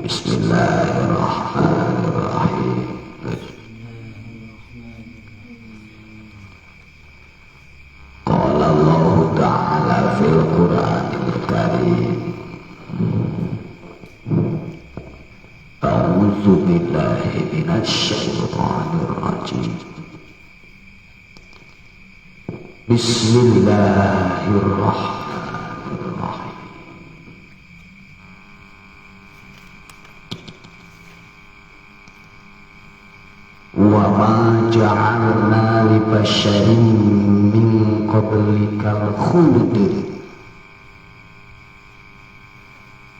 Bismillahirrahmanirrahim. Qala Allah Ta'ala fil Qur'anil Karim. A'udzu billahi minasy syaithanir rajim. Bismillahirrahmanirrahim. Wa ma ja'alna li basharin min qablikal khuld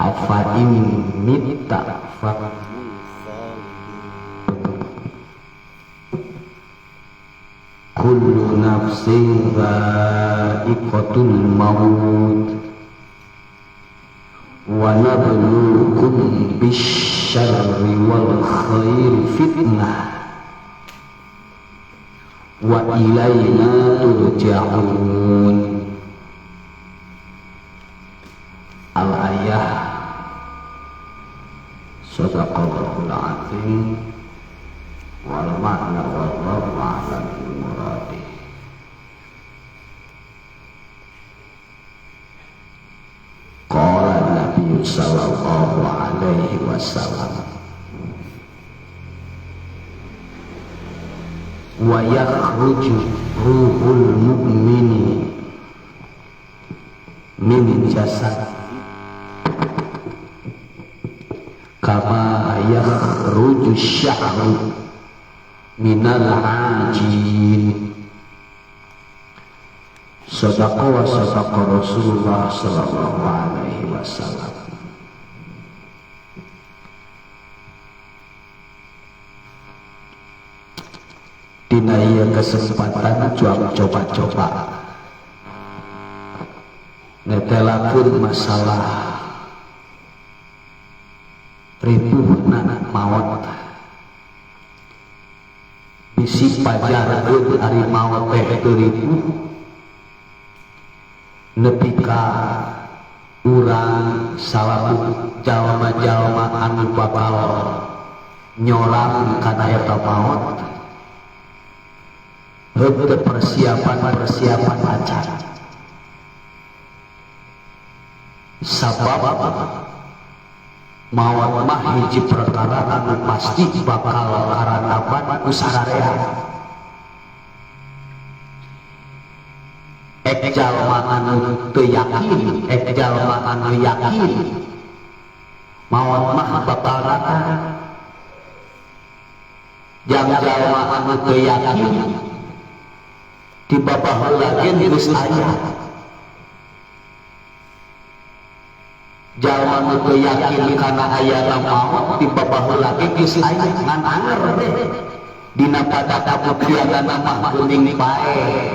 afa in mitta fa kullu nafsin dha'iqatul maut wa nabluukum bisyarri wal khairi fitnah wa ilaina turja'un. Al-ayah. Shadaqallahul azim wal ma'na wallahu a'lam bil muradih. Qala Nabi sallallahu alaihi wasallam wa yakhruju ruhul mu'mini min jasad kama yakhruju sya'ru minal ajin. Sadaqa wa sadaqa Rasulullah sallallahu alaihi wasallam. Dina ieu kesempatan cuap coba-coba netelakeun masalah ripuhna maot. Bisi pajarkeun ari maot teh teu ripuh nepi ka urang salaku jalma-jalma anu bakal nyorang kana eta maot. Heuh persiapan-persiapan acara. Sabab maot mah hiji perkara anu pasti bakal karatapan ku sararea. Ek jalma anu teu yakin, ek jalma anu yakin maot mah bakal datang. Jang jalma anu teu yakin di babaheula ge geus aya. Jalma nu teu yakin kana ayana maot di babaheula ge geus aya ngan anger teh dina pada kabuktianana mah geuning pae.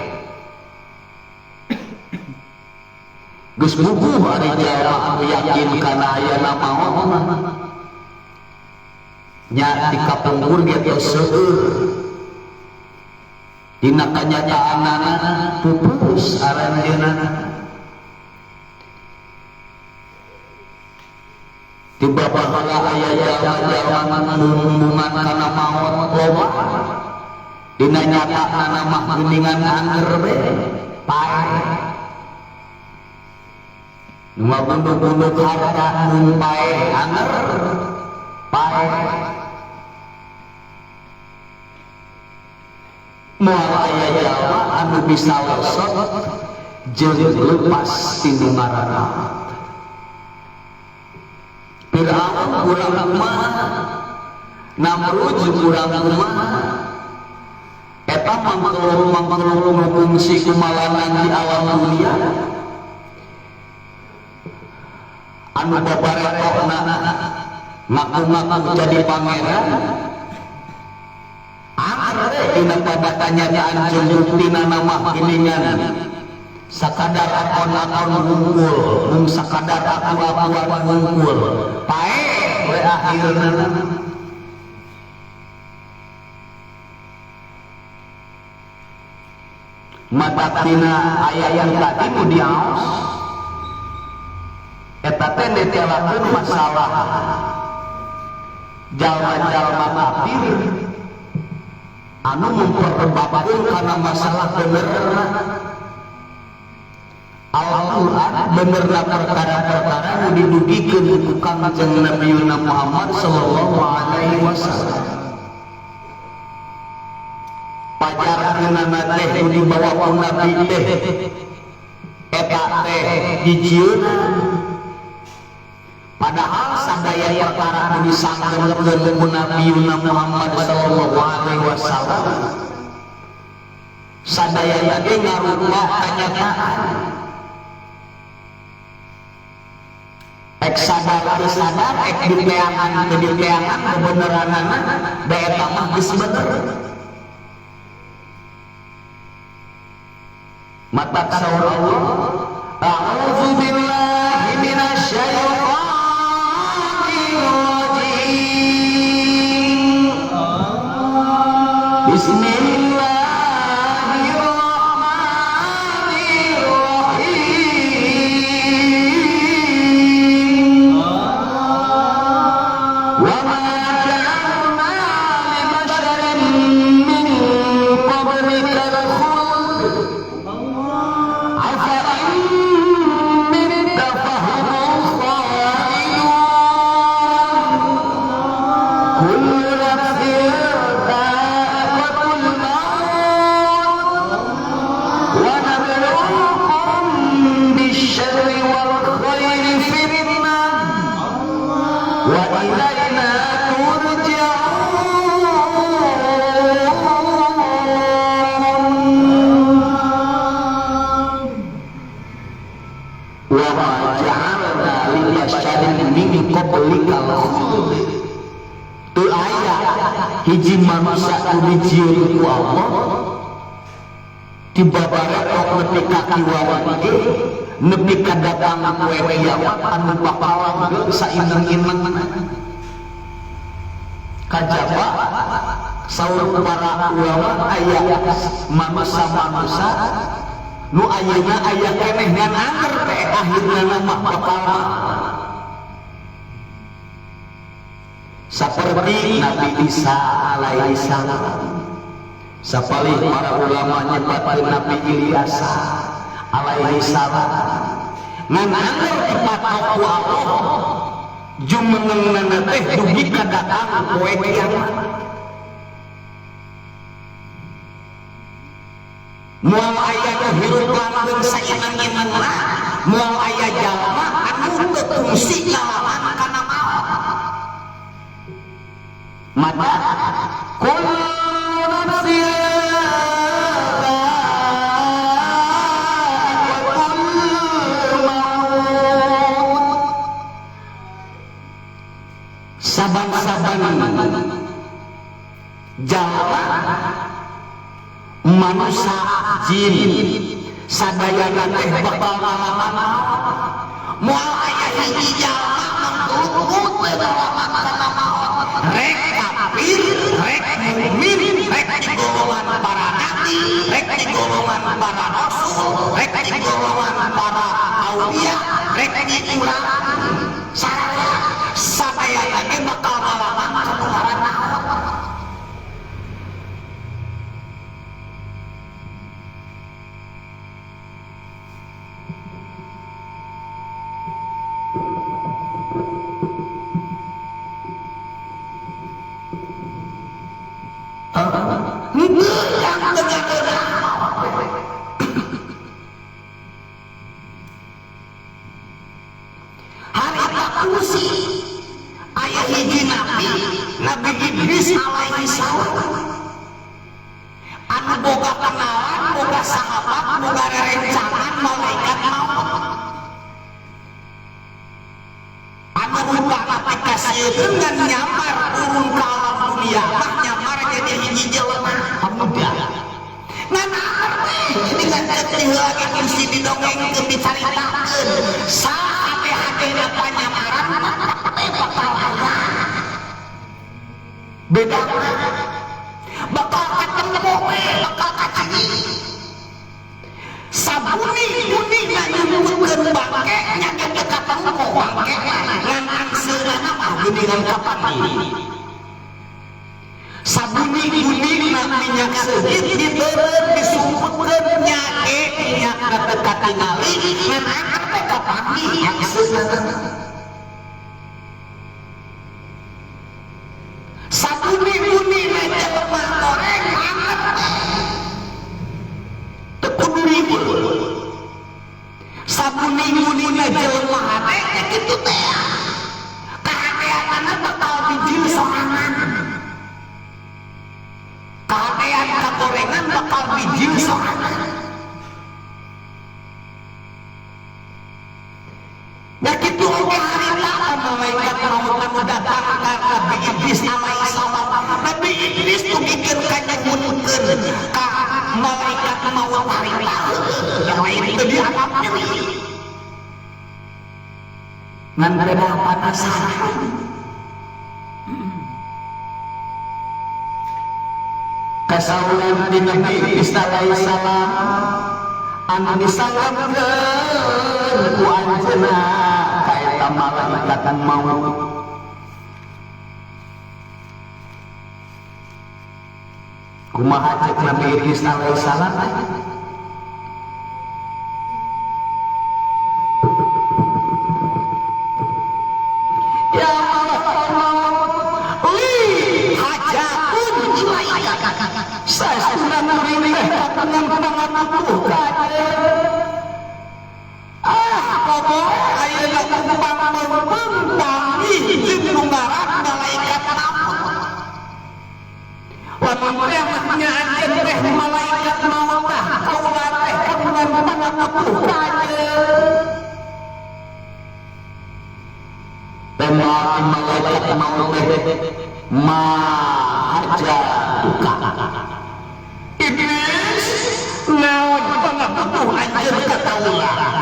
Geus bubuh ari jalma anu yakin kana ayana maot mah nya di kapungkur ge tos seueur. Dina kanyataanana pupus aranjeunna. Di babaheula aya jalma-jalma nu hubungan kana maot loba. Dina nyataanana mah geuningan anger we pae. Nu ngabunduk-bunduk harta mun pae anger pae. Moal aya jalma anu bisa lesot jeung lepas ti nu ngaranna. Fir'aun kurang kumaha, Namrud kurang kumaha, eta mangkelung-mangkelung nu kungsi kumalanan di alam dunia anu babaretokna ngaku-ngaku jadi pangeran. Dina pada kanyataan jeung buktina mah geuningan sakadar akon-akon wungkul mung sakadar aku-akuan wungkul pae we akhirna. Mata tina aya yang tadi nu diaos Eta teh netelakeun masalah jalma-jalma kafir anu memperdebatkeun kana masalah benerna Al-Qur'an, benerna perkara-perkara nu didugikeun ku Kangjeng Nabi Muhammad sallallahu alaihi wasallam. Pajarkeunana teh nu dibawa ku Nabi teh eta teh dijieunna, padahal sadaya perkara nu disanggeulkeun ku Nabi Muhammad sallallahu alaihi wasallam sadaya ge ngarupa kanyataan. Ek sadar teu sadar, ek diteangan teu diteangan, kebenaranana da eta mah geus bener. Mata saur Allah, a'udzu billahi minasyaitonir rajim. Bismillahirrahmanirrahim. Wa ma ja'alna li basharin min qablikal khuld. Afa in mitta fahumul khalidun. Kullu nafsin dha'iqatul maut wa nabluukum bisyarri wal khairi fitnah wa ilaina turja'un. Wa ma ja'alna li basharin min qablikal khuld. Teu aya hiji manusia nu dijieun ku Allah tibabaretok nepi ka kiwari ge nepi ka datang poe kiamat anu bakal langgeng saineng-ineng. Kajaba saur para ulama aya manusia-manusia nu ayeuna aya keneh ngan anger teh akhirna mah bakal seperti Nabi Isa alaihi salam. Sapalih para ulama nyebatkeun Nabi Ilyas alaihi salam. Ngan anger dipatok ku Allah jumenengna teh dugi ka datang poe kiamat. Moal aya nu hirup langgeng saineng-inengna, moal aya jalma anu teu kungsi ngalaman kana maot. Maka kullu nafsin dha'iqatul maut. Saban-saban jalma manusia jin sadayana teh bakal ngalaman maot. Moal aya hiji jalma mangtulutut teu ngalaman kana maot. Rek kafir, rek mukmin, rek di golongan para nabi, rek di golongan para rasul, rek di golongan para aulia, rek di ulama, sararea sadayana ge bakal ngalaman kana maot. Harita kursi aya hiji nabi, Nabi Idris alaihi salam, anu boga kenalan, boga sahabat, boga rerencangan malaikat maut, anu rupana dikasieun ngan nyamar turun ka alam dunia mah nyamar jadi hiji jelema pemuda. Ngan teh ini ngan teh heula ge kursi didongengkeun dicaritakeun saha-hate-hatena panyamaran teh bakal aya beda, bakal ketemu we, bakal kacigi sabuni buni nyumputkeun bangke nya ge teu ketemu. tempo bangke ngan angseunana mah geuningan kapanggih. Sabuni-bunina minyak seungit diteureun disumputkeun nya ge minyakna teu katingali ngan angkat teh kapanggih angseunana. Sabuni-bunina jelema goreng anget teu kudu ribut. Sabuni-bunina jelema hate teh kitu teh. Kahateanana bakal bijil sorangan. Kahatean kagorengan bakal bijil sorangan. Ya kitu oge harita malaikat maut anu datang ka Nabi Idris alaihi salam. Nabi Idris tugikeun ka nyebutkeun ka malaikat maut harita. Yang lain teu dianggap nyeri. Ngan beda panasaran. Kasaulan di Nabi Idris alaihi salam anu disanggapkeun ku anjeunna ka eta malaikat maut. Kumaha cek Nabi Idris alaihi salam? Ya malaikat maut, li hajatun ilaika. Saestuna kuring teh kagungan panganutuh ka anjeun. Ah, komo ayeuna kumpang meungpeung panggih jeung nu ngaran malaikat maut. Lamun teh nya anjeun teh malaikat maut tah kaula teh kagungan panganutuh ka anjeun. Tembak malaikat maut teh ma hajatuka. Iblis naon pangabutuh anjeun ka kaula?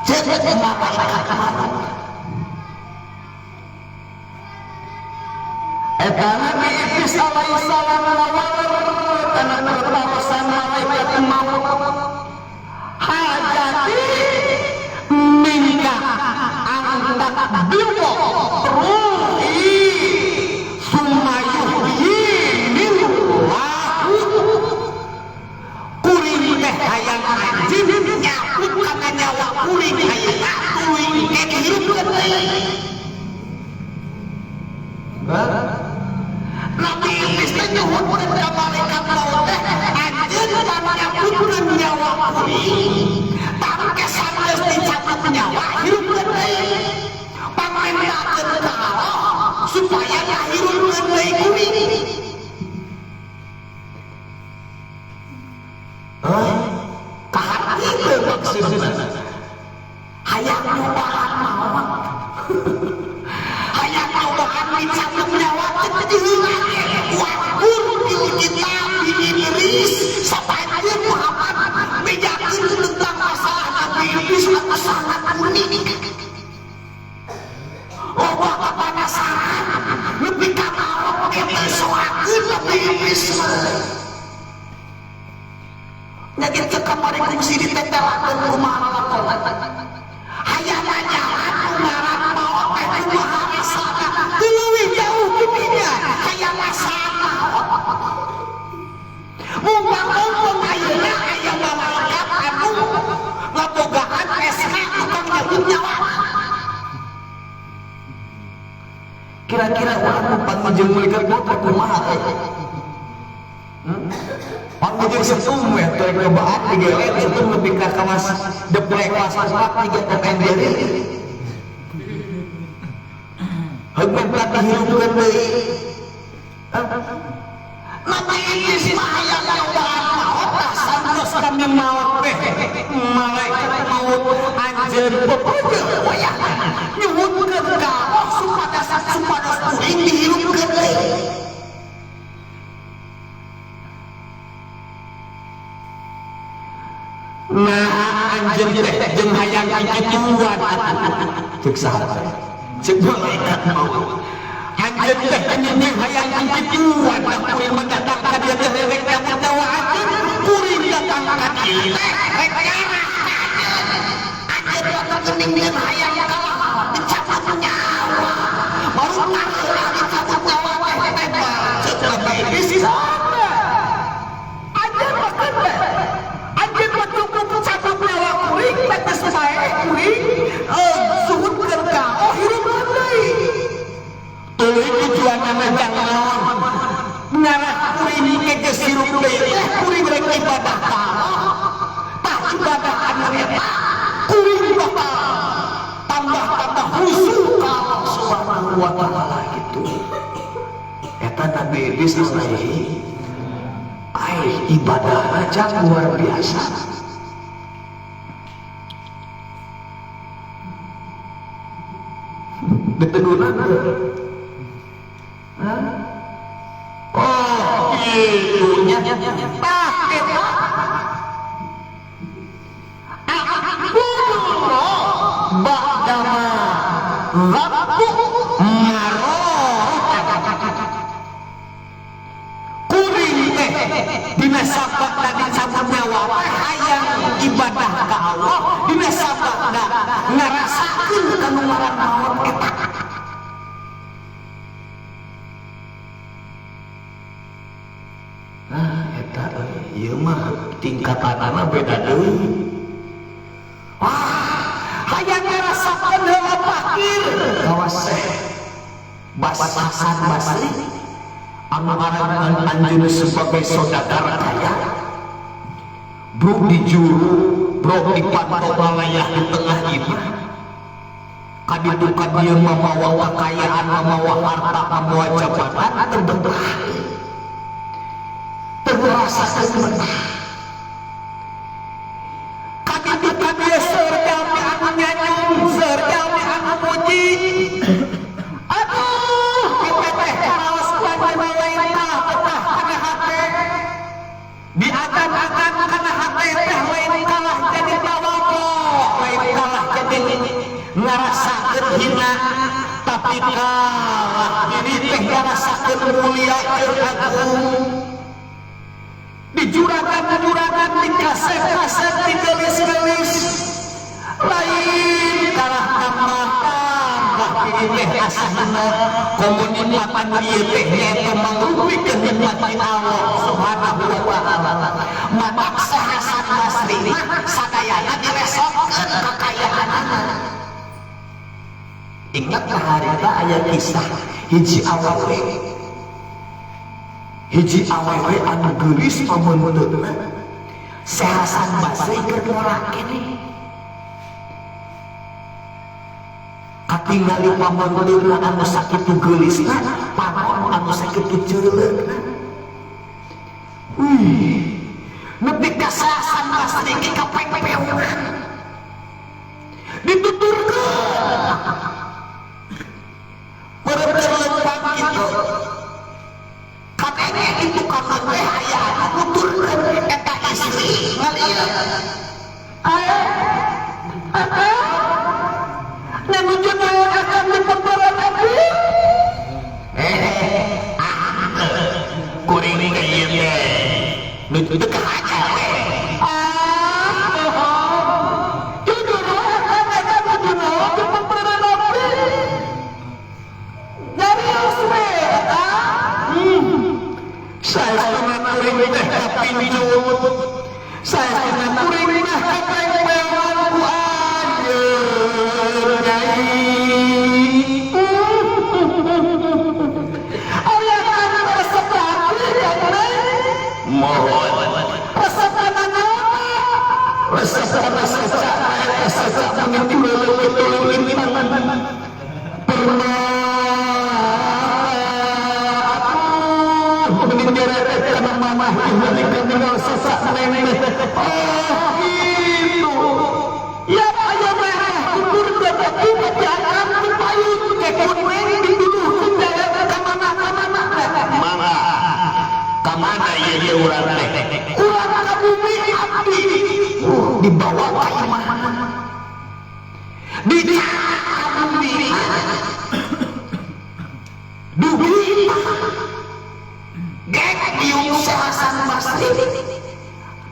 Ceuk malaikat maut. Eta Nabi Idris alaihi salam ngawar kana pertarosan malaikat maut. Hajati minka angkat biwa ruhi sumayuhyinillahu. Kuring teh hayang anjeun nyabut kana nyawa kuring ayeuna tuluy engke dihirupkeun deui. Nabi Idris teh nyuhunkeun ka malaikat maut teh anjeun nyabutkeun nyawa kuring tangke sanes dicabut nyawa hirupkeun deui. Pangmentakeun ka Allah supaya ngahirupkeun deui kuring. Kaharti teu maksudna. Hayang nyobaan maot. Hayang nyobaan dicabut nyawa teh diheula ge. Wakur bil kitab bi Idris sapanjeun Muhammad bejakeun tentang masalah Nabi Idris anu sangat unik. Loba kapanasaran nepi ka maot ge teu soakeun Nabi Idris mah. Nyagit ke kamari kungsi ditempelakeun kumaha lalakon. Hayana jalan nu ngaran maot teh kumaha rasana teu leuwih jauh kidinya hayang rasaan maot. Mumpang-mumpung ayeuna aya malaikat anu ngabogaan SK tukang nyabut nyawa. Kira-kira urang numpang jeung malaikat maut teh kumaha teh? Panggil setum ya, teh cobaan digelet setum lebih ka kelas deprek kelas 4 3 Tom and Jerry. Heug mah dihirupkeun deui. Nabi Idris mah hayang nyobaan maot tah santos kami maot teh malaikat maut anjeun pepeje wayah nyuhunkeun ka Allah supados kuring dihirupkeun deui. Nah anjeun teh jeung hayang kikituan ceuk saha teh ceuk malaikat maut. Anjeun teh jeung hayang kikituan kuring mah datang ka dieu teh rek nyabut nyawa anjeun kuring datang ka dieu teh rek ngarah ka anjeun. Anjeun mah geuning hayang kalah deui teh kuring rek ibadah ka Allah. Tah ibadah anu eta kuring bakal tambah-tambah khusyuk ka Allah Subhanahu wa taala gitu. Eta Nabi Idris alaihi ai ibadah aja luar biasa. Diteguran oh itunya tah eta ba'dama rabbu kuring teh dina sabab tadi cabut nyawa teh hayang ibadah ka Allah dina sababna ngarasakeun kanu ngaran maot eta. Nah eta ieu mah tingkatanana beda deui. Wah, hayang ngarasakeun heula fakir kawas teh Hasan Basri anu ngaran anjeunna sebagai saudagar kaya bro di juru bro di pantau balayah di tengah imah kaditu ka dieu mamawa kekayaan mamawa harta mamawa jabatan terbentah terasa terbentah kaditu ka dieu seur jalmi anu nyanyung seur jalmi anu muji. Aduh kita teh karaos ku anjeunna lain kalah betah kana hate diagan-agan kana hate teh lain kalah jadi tawadhu lain kalah jadi ngarasakeun hina tapi kalah diri teh ngarasakeun mulia jeung agung di juragan-juragan di kasep-kasep di gelis-gelis lain kalah tambah tambah diri teh asa hina komo nikmat anu ieu teh nyaeta mangrupikeun nikmat ti Allah Subhanahu wa taala. Matak Hasan Basri mah sadayana diresokkeun kakayaanana. Ingatlah harita aya kisah hiji awewe anu geulis pamunteuna Hasan Basri keur ngora keneh katingali pamunteuna anu sakitu geulisna panon anu sakitu ceuleukna. Wih, nepi ka Hasan Basri ge kapengpeungan dituturkeun meureun lempang kitu kadenge itu kana teh aya anu nuturkeun eta istri ngalieu ae nanuju naon akan diperbaran abdi kuring teh ieu teh nu teu kahaja we jujur akan eta nuju naon diperbaran abdi jarius we eta saestuna kuring teh kapincut saestuna kuring mah kapengpeungan ku anjeun nyai. Aya kana resep hati kana mohon resep kana resep kana saca saca menitu pernah aku menjadi kana mamah tinggal sesak nenek. Oh gitu ya aya mah tutur batu akan dipayun kekun neng dituduh jalan ka mana-mana mana ka mana ieu urang teh urang ka bumi abdi dibawa ka imah di bumi dugi gek diung Hasan Basri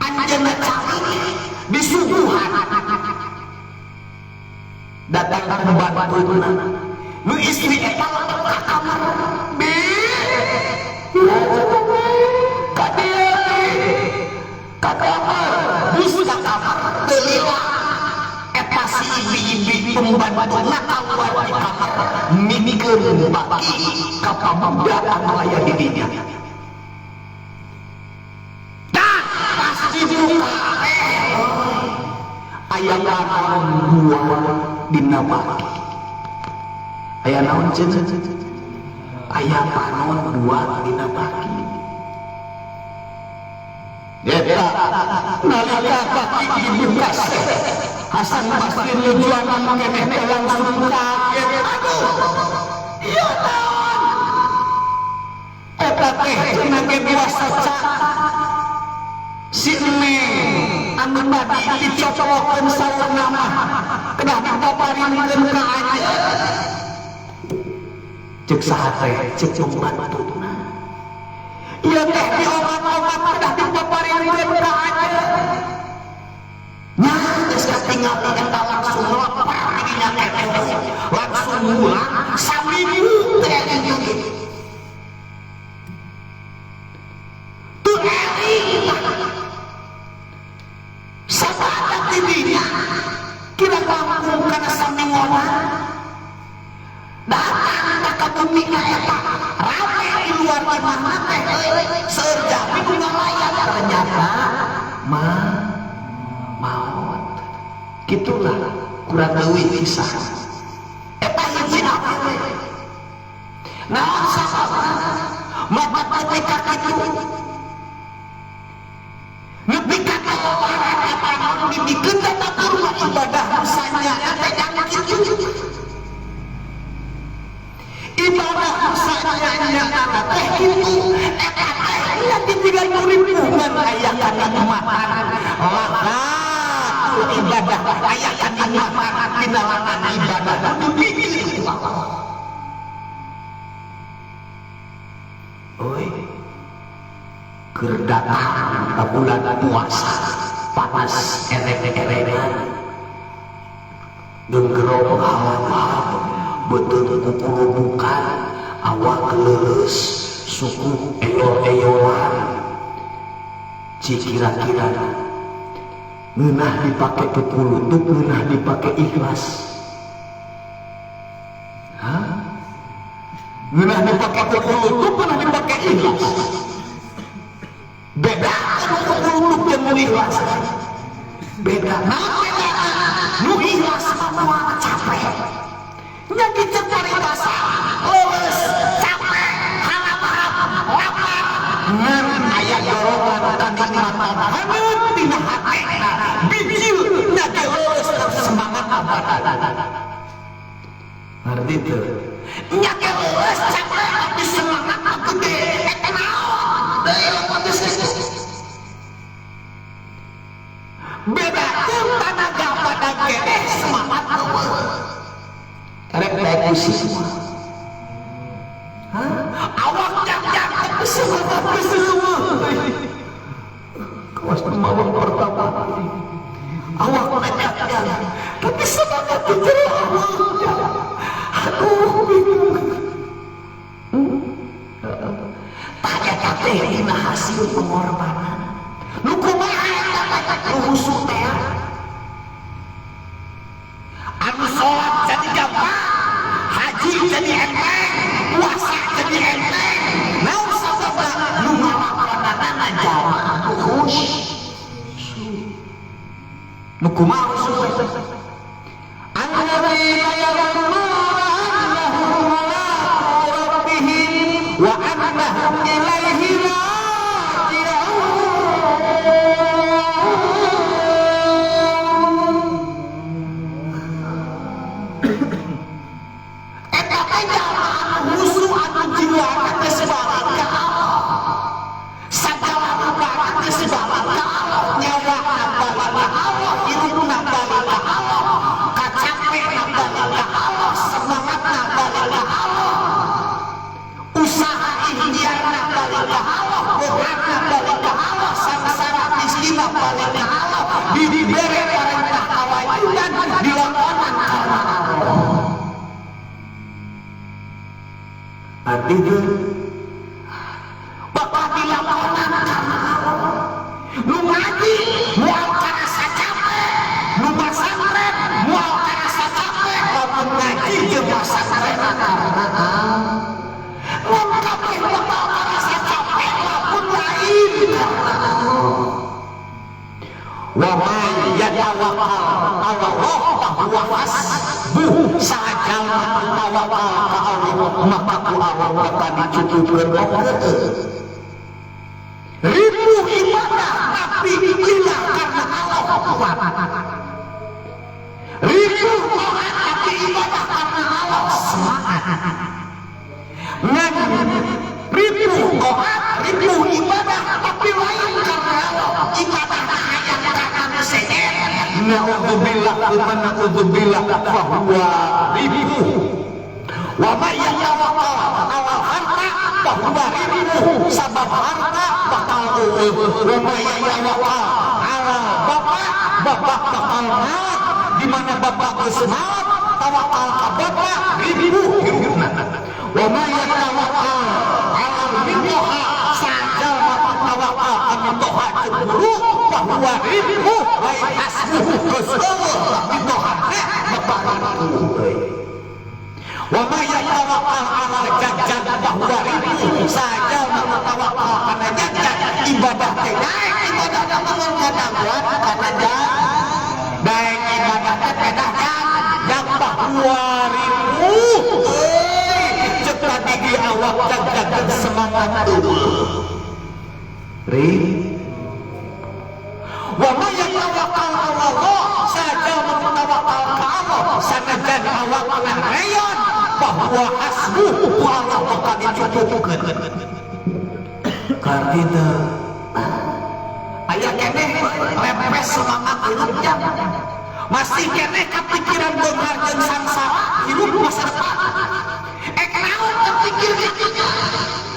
anjeunna calik disuguhan datang pembantuna nu istri eta lebet ka kamar bi ka dieu ka kamar bus ka kamar teu lila eta si ibi-ibi pembantuna kaluar di kamar mimikeun baki ka pamuda anu aya di dinya. Kitu kabeh aya panon dua dina baki. Aya naon cenah? Aya panon dua dina baki. Eta nalika baki dibuka Hasan Basri nujuanan keneh teh langsung kaget. Aduh, ieu naon? Eta teh cenah ge dua soca. Si Neng anu tadi dicocolokeun saurna mah kedah dipaparinkeun ka anjeun. Ceuk saha teh? Ceuk pembantuna. Ieu teh diomat-omat kedah dipaparinkeun ka anjeun. Nya geus katingal eta langsung lepar dinya teh. Langsung mulang saminggu teh ieu. Teu eling sabada tidinya kira langkung kana saminggonan datang ka bumi na eta rame di luar imahna teh seueur jalmi nu ngalayan ternyata maot. Kitulah kurang leuwih kisah eta hiji awewe. Naon sababna maka ketika kitu nepi ka kalebaran eta naon dibikeun eta kurma ibadah nusanya teh jang kitu. Ibadah nusanya teh kitu eta teh nya ditinggal muripuhan aya kanikmatan lahatul ibadah aya kanikmatan dina lahan ibadah dipikir ku Allah. Oi, keur datang ka bulan puasa panas ereng-erengan genggerong hawa-hawa beuteung kukurubukan awak leuleus suku eyor-eyoran ci kira-kira ngeunah dipake kukulutuk ngeunah dipake ikhlas. Hah? Ngeunah dipake kukulutuk ngeunah dipake ikhlas. Beda kukulutuk jeung nu ikhlas. Beda. Naon beda? Nu ikhlas mah moal capek. Nya kitu paribasa leuleus capek halap-halap lapar ngan aya dorongan kanikmatan haneut dina hatena bijil nya ge leuleus semangat abadan. Ngarti teu? Nya ge leuleus capek tapi semangat gede eta naon? Deui lamun geus kitu. Beda jeung tanaga pada keneh semangat eueuh. Karek daek pusing mah. Hah? Awak jang-jang tapi semangat geus eueuh. Kawas mawang pertama. Awak jang-jang tapi semangat di jero awak. Aduh bingung. Tah eta teh dina hasil pengorbanan. Nu kumaha eta teh nu husu teh? Anu salat jadi gampang, haji jadi enteng, puasa jadi enteng. Naon sababna nu ngalakonanana jalma anu khusyuk. Nu kumaha khusyuk teh? Alladzina yadhunnuna annahum mulaqu rabbihim wa annahum ilaihi raji'un. Eta teh jalma anu khusyuk anu jiwana geus balik ka Allah. Sagala rupana geus balik ka Allah, nyawana balik ka Allah, hirupna balik ka Allah, kacapekna balik ka Allah, semangatna balik ka Allah, usaha ikhtiarna balik ka Allah, beratna balik ka Allah, sangsara miskinna balik ka Allah, dibere perintah kawajiban dilakonan karena Allah. Artinya bakal dilakonan karena Allah. Nu ngaji moal karasa capek, nu masantren moal karasa capek, lamun ngaji jeung masantren karena Allah. Mun kabeh bakal karasa capek lamun lain karena Allah. yatawakkal 'ala Allah fahuwa hasbuh. Saha jalma tawakal ka Allah maka ku Allah bakal dicukupkeun oge. Ripuh ibadah tapi lillah karena Allah kuat. Ripuh taat tapi ibadah karena Allah semangat. Ngan ripuh taat, ripuh ibadah tapi lain karena Allah. Ibadah hayang karena sejen. Na'udzubillah wa na'udzubillah fahuwa ripuh. Wa may yatawakkal 'alal harta fahuwa ripuh. Sabab harta bakal eueuh. Wa may yatawakkal 'alal bapak, bapak bakal maut. Di mana bapak geus maut, tawakal ka bapak ripuh hirupna. Wa may yatawakkal 'alal mitoha, sajalma tawakal ka mitoha cemburu fahuwa ripuh lain hasbuh geus eueuh mitoha teh bapak ripuh euy. Wa may yatawakkal 'alal jagjag fahuwa ripuh. Sajalma tawakal kana jagjag ibadah teh naik ibadah mun ngadangguan kana daek ibadah teh pedah jagjag fahuwa ripuh euy. Ceuk tadi di awak jagjag semangat eueuh. Ri wa may yatawakkal 'ala Allah sajalma tawakal ka Allah sanajan awakna reyon bahwa hasbuh ku Allah bakal dicukupkeun. Karti teu aya keneh rempes semangat hirupnya masih keneh kepikiran beunghar jeung sangsara hirup masa depan. Ek naon terpikir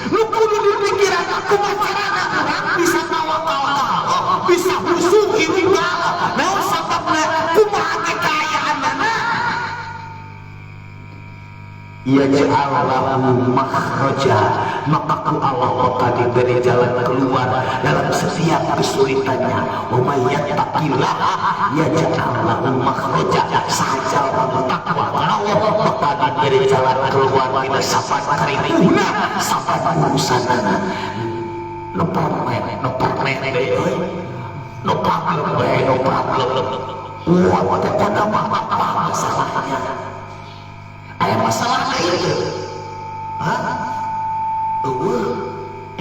nu kudu dipikiran kumaha carana urang bisa tawakal ka Allah, bisa khusyuk hirup ka Allah. Naon sababna kumaha teh kaayaanana? Yaj'al lahu makhraja, maka ku Allah bakal diberi jalan keluar dalam setiap kesulitannya. Wa may yattaqillaha yaj'al lahu makhraja. Sajalma takwa ka Allah bakal diberi jalan keluar tina saban karipuhna, saban urusanana. No problem, no problem deui euy. No problem bae, no problem. Wah, pokokna mah apa masalahnya? Aya masalah lain teu? Hah? Eueuh.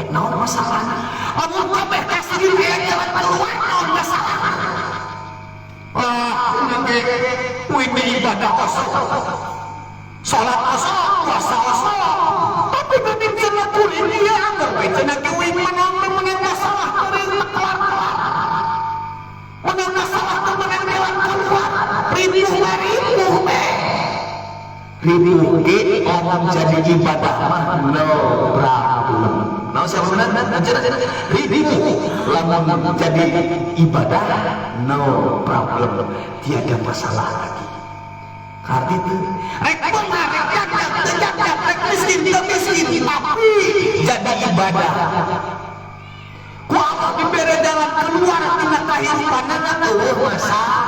Ek naon masalahna? Lamun kabeh kasih aya jalan keluar naon masalahna? Ah, uing ge uing di ibadah osok. Salat osok, puasa osok. Tapi geuning cenah kuring ieu angger we cenah ge uing menang menang masalah teuing teu kelar-kelar. Menang masalah teu menang jalan keluar. Ripuh mah ripuh we. Ripuh ge lamun jadi ibadah mah no problem. Naon siapa benar? Ripuh lamun jadi ibadah no problem. Tiada masalah lagi. Karti itu rek beunghar rek jagjag teu jagjag rek miskin teu miskin tapi jadi ibadah. Ku Allah dibere jalan keluar tina kahirupanana eueuh masalah.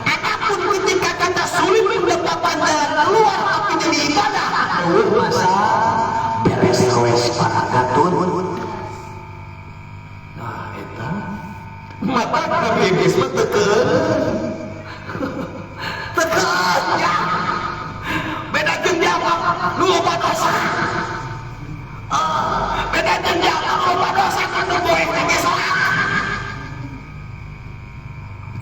Adapun ketika kita sulit mendapatkan jalan keluar tapi jadi ibadah eueuh masalah. Beres roes paragatun. Nah eta mata kabebes mah teu teu ya. Beda jeung jalma nu loba dosa. Beda jeung jalma nu loba dosa nu boeh ge salat.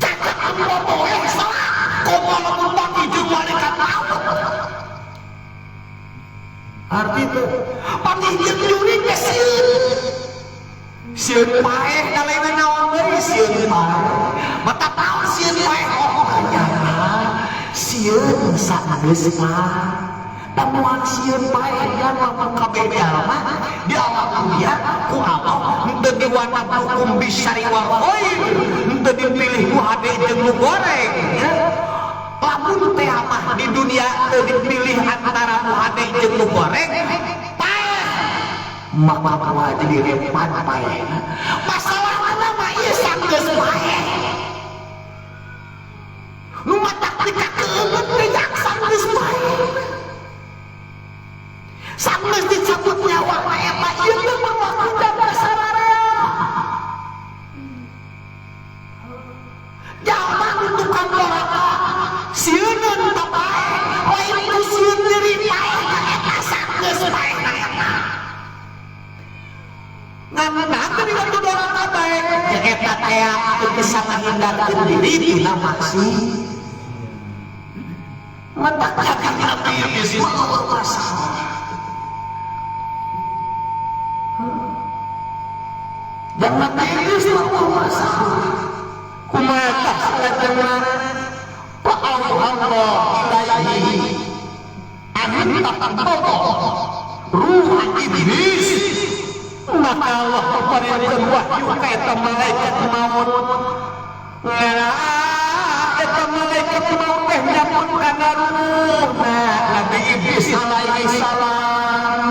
Cakep anu boeh salat. Komo lamun panggih jeung malaikat maut. Arti teu panggih jeung jurig ge sieun. Sieun paeh da lain naon deui sieun paeh. Mata naon sieun paeh? Oh ternyata sieun sageus mah. Da moal sieun paeh kan lamun kabeh jalma di alam dunia ku Allah henteu diwanablukum bisyarri wal khair, henteu dipilih nu hade jeung nu goreng ya. Lamun teh mah di dunia teu dipilih antara nu hade jeung nu goreng paeh maka moal jadi repan paehna. Masalahna mah ieu sanggeus paeh nu matak dikakeungeut teh sanggeus paeh sanggeus dicabut nyawa mah eta ieu teh berlaku dan sararea. Jalma nu tukang tea teu bisa ngahindarkeun diri tina maksiat. Mata kaki Nabi Idris mah masalah. Dan Nabi Idris mah masalah. Kumaha salajengna Pak Allah ilaihi an taqbada ruh iblis, maka Allah paparieun wahyu ka eta malaikat maut. Nah, eta malaikat maut teh nyabut kana ruhna Nabi Idris alaihi salam.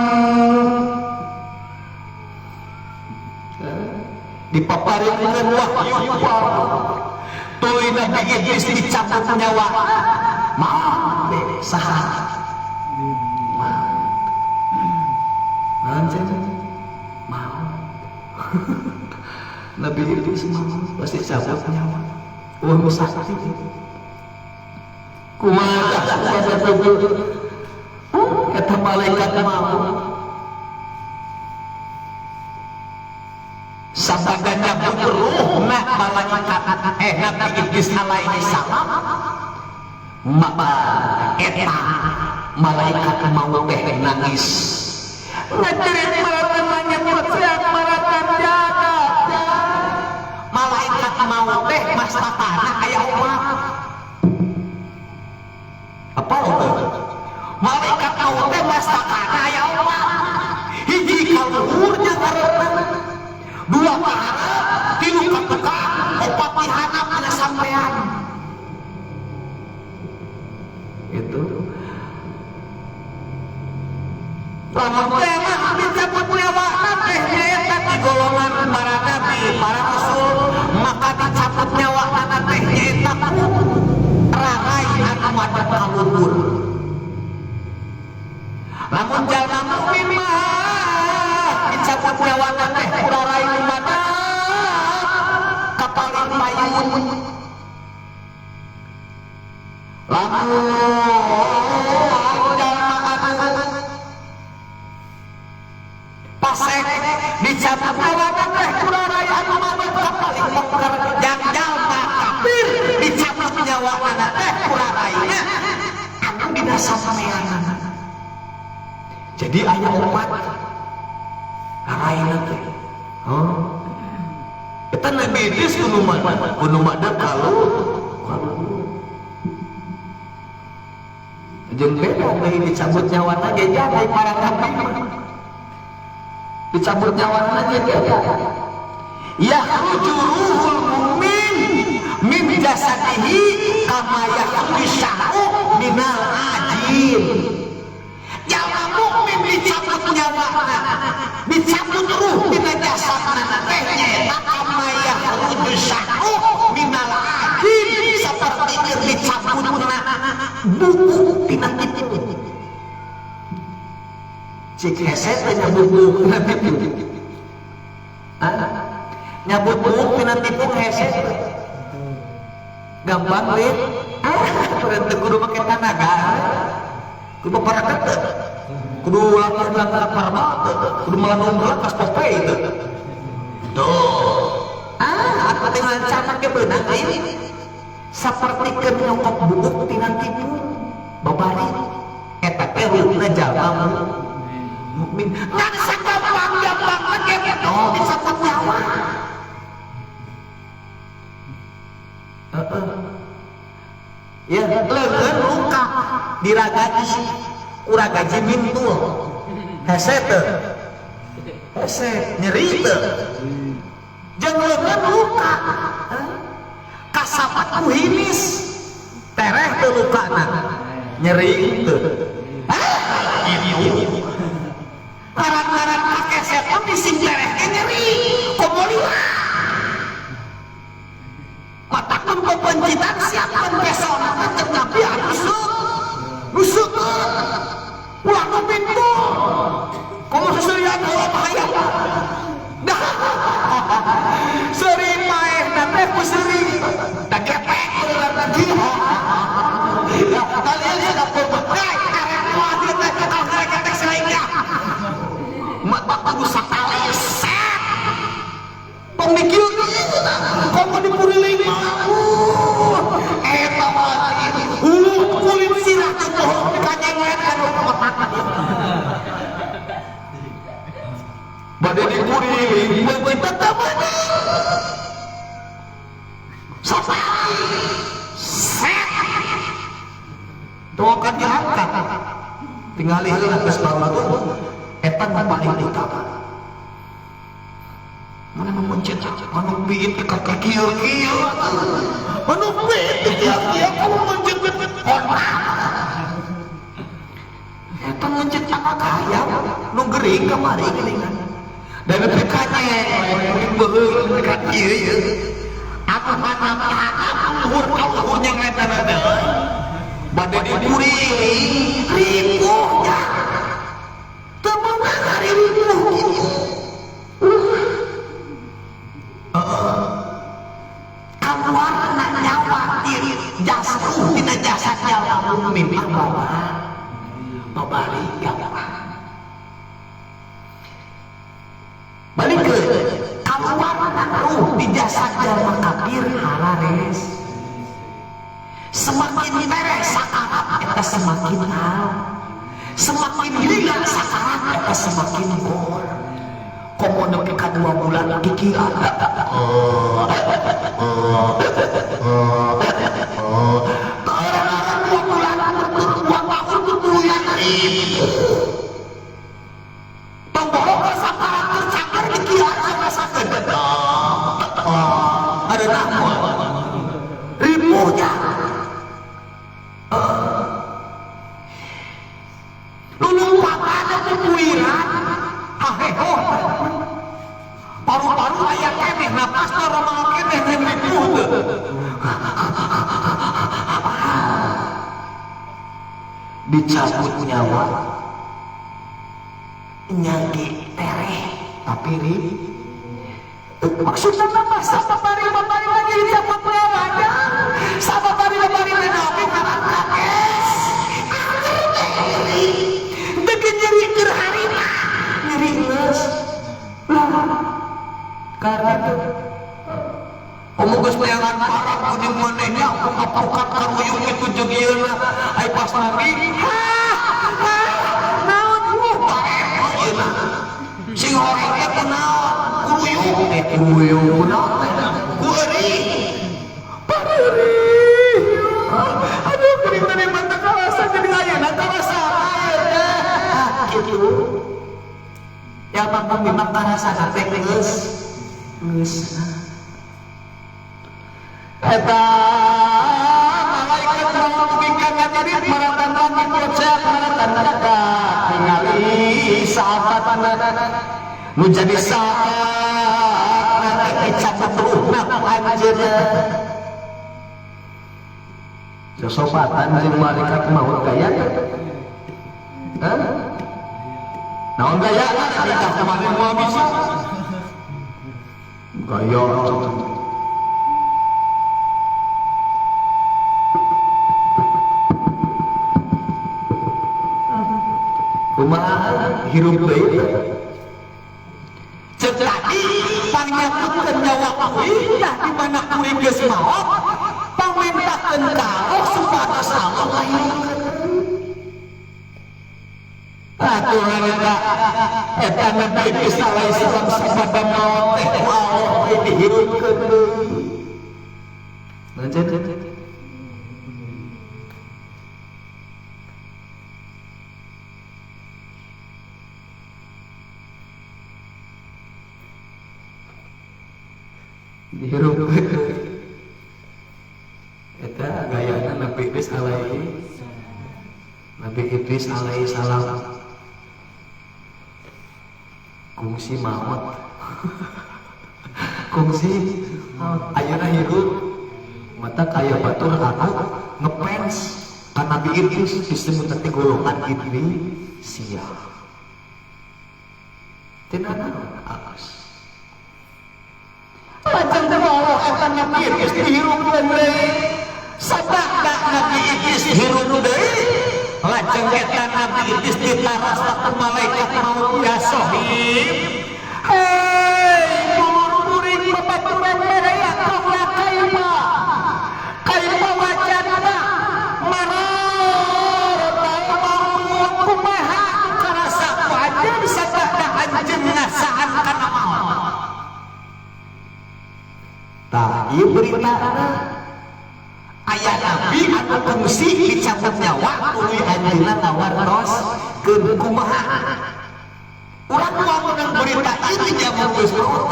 Dipaparieun wahyu tuluy Nabi Idris dicabut nyawa. Maaf saha? Maaf. Maaf. Nabi Idris maaf pasti cabut nyawa. Wah nu sakti. Kumaha eta malaikat maut. Sabaga nyabut ruhna malaikat Nabi Idris alaihi salam, maka eta malaikat maut teh nangis. Ngajerit maratan nyebut siap maratan jaga. Malaikat maut teh mastatana aya opat. Apa itu? Malaikat maut teh mastatana aya opat. Hiji ka luhur jeung hareupeun, dua ka hareup, tilu ka tukang, opat di handap kana sampean. Itu. Lamun teh mah dicabut nyawana teh nyaeta di golongan para nabi, para rasul, maka dicabut nyawana teh nyaeta ku rarai anu madep ka luhur. Lamun jalma mukmin mah dicabut nyawana teh ku rarai nu madep ka paling payun. Lamun jalma anu pasek dicabut nyawana teh ku rarai anu madep ka paling pengker. Jang jalma kafir dicabut nyawana teh ku raraina anu dina sameanana. Jadi aya opat raraina teh. Oh. Eta Nabi Idris kudu madep ka luhur. Jeung beda deui dicabut nyawana ge jadi para nabi mah. Dicabut nyawana ge beda. Yakhruju ruhul mu'min min jasadihi kama yakhruju sya'ru minal ajin. Jalma mukmin dicabut nyawana, dicabut ruh tina jasadna teh nyaeta kama yakhruju sya'ru minal ajin, saperti keur dicabutna buku tina tipu. Cik hese teh nyabut buku tina tipu. Nyabut buku tina tipu hese teh. Gampang lin. Teu kudu make tanaga. Kudu paraket teu. Kudu langkah-langkah parma teu. Kudu melandung heula kas Popeye teu. Tuh. Atuh teh ngancana ge beunang lin. Saperti keur nyokot buuk tina tipu. Babari eta teh ruhna jalma mukmin. Ngan sagampang-gampang ge dicabut nyawa. Ya, leungeun luka diragaji, kuragaji mintul. Hese teu. Hese nyeri teu. Jeung leungeun luka. Kasapat ku hinis. Tereh teu lukana. Nyeri teu. Gitu. Ngaran-ngaran kakeset mah bising tereh ge nyeri. Komo liwat. Matakan pepencitan siapkan pesona cek Nabi anu nusuk ulah nu pintu komo seserian ulah bahaya dah seri paehna teh ku seuri da gepek urang lagi kalian sudah berbekai arek moal teh kalau ketek selainnya mak kudu sakaleset pemikir komo Diriling mencit teu meunang. Sapari set. Tuh kan diangkat. Tingali heula geus barulah eta nu paling utama. Mana mencet anu biit ka kieu-kieu anu biit kieu-kieu kamu mencet eta mencet anak hayam nu gering kamari geuningan dan nepi ka nyeng beuheung ka ieu ieu anu hanap luhur ka luhur nyengetana teh bade dikuring ripuhnya teu meunang ari ripuh kitu. Kaluarna nyawa diri jasa dina jasad nyawa mukmin mah babari gampang. Balik ke kaluarna ruh di jasad jalma kafir harares. Semakin tereh sakarat eta semakin al. Semakin lila sakarat eta semakin gor. Komo nepi ka 2 bulan kikiran. Orang 2 bulan 2 tahun berbulan ribu. Tong borok sakarat tercakar kikiran rasakeun. Ada naon? Ribunya. Lulumpatan pupuiran haheho. Paru-paru aya keneh napas normal keneh ribuh teu. Dicabut nyawa nyagi tereh tapi maksudna mah sababari babari lagi dicabut nyawanya sababari babari nabi kakes teu nyeri keur harita nyeri geus lah karena itu komo geus neangan parah kuning manehnya apukat karuyung itu jeung ieuna ai pas nabi naon bareto ieuna sing horeng teh kunaon kuruyung teh kuruyung kunaon teh ku euring pareurih aduh geuning teh mah teu karasa jadi ayeuna karasa kitu ya mah memang karasa teh geus geus eta malaikat maut dugi ka ngadirit maratan langit procet maratan neraka tingali sahabatna nu jadi sahabatna teh dicabut ruhna ku anjeunna. Sosopatan jeung malaikat maut gaya hah naon gaya kita kemarin moal bisa gaya kumaha hirup deui ceuk tadi pangnyabutkeun nyawa kuring tah di mana kuring geus maot pangmentakeun ka Allah supados Allah ngahirupkeun atuh eta eta Nabi Idris alaihissalam sabada maot teh ku Allah teh dihirupkeun deui lanjut. Dihirup eta gayana Nabi Idris alaihi Nabi Idris alaihi salam kungsi maot kungsi ayeuna hirup mata kaya batur anu ngefans ka Nabi Idris disebut teh golongan Idrisia tina naon alas lajeng teh Allah eta Nabi Idris dihirupkeun deui sabada Nabi Idris hirup deui lajeng eta Nabi Idris ditaras ku malaikat maut ya sohib hei dulur kuring babaturan baraya tong kaifa kaifa wajadna mararata maut kumaha karasa ku anjeun sabada anjeun ngasaan kana maut. Ieu beritana aya nabi anu kungsi dicabut nyawa tuluy anjeunna ngawartoskeun kumaha. Urang moal meunang berita ieu di jaman geus maot.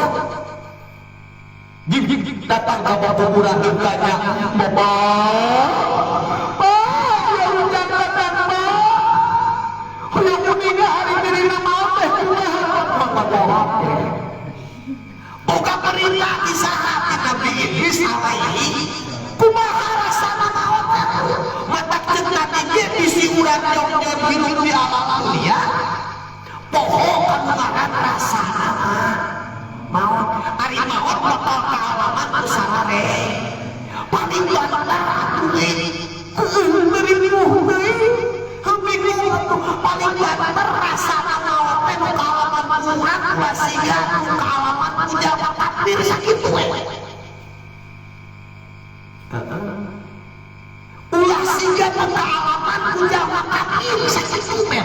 Jig datang ka batur urang ditanya, "Bapak, Pak, ya hujan datang, Pak. Hoyong uninga ari dirina maot teh kumaha?" Maka jawab. Boga berita di saha ti Nabi Idris alaihi kumaha rasana maot teh. Matak ceuk tadi ge bisi urang jongjon hirup di alam dunia. Poho kanu ngaran rasana maot. Ari maot bakal kaalaman ku sarare. Paling banter atuh we. Heueuh ripuh deui. Heuh bingung atuh paling banter rasana maot teh nu kaalaman ku urang ulah siga nu kaalaman ku jalma kafir sakitu we. Ulah siga nu kaalaman ku jalma kafir sakitu we.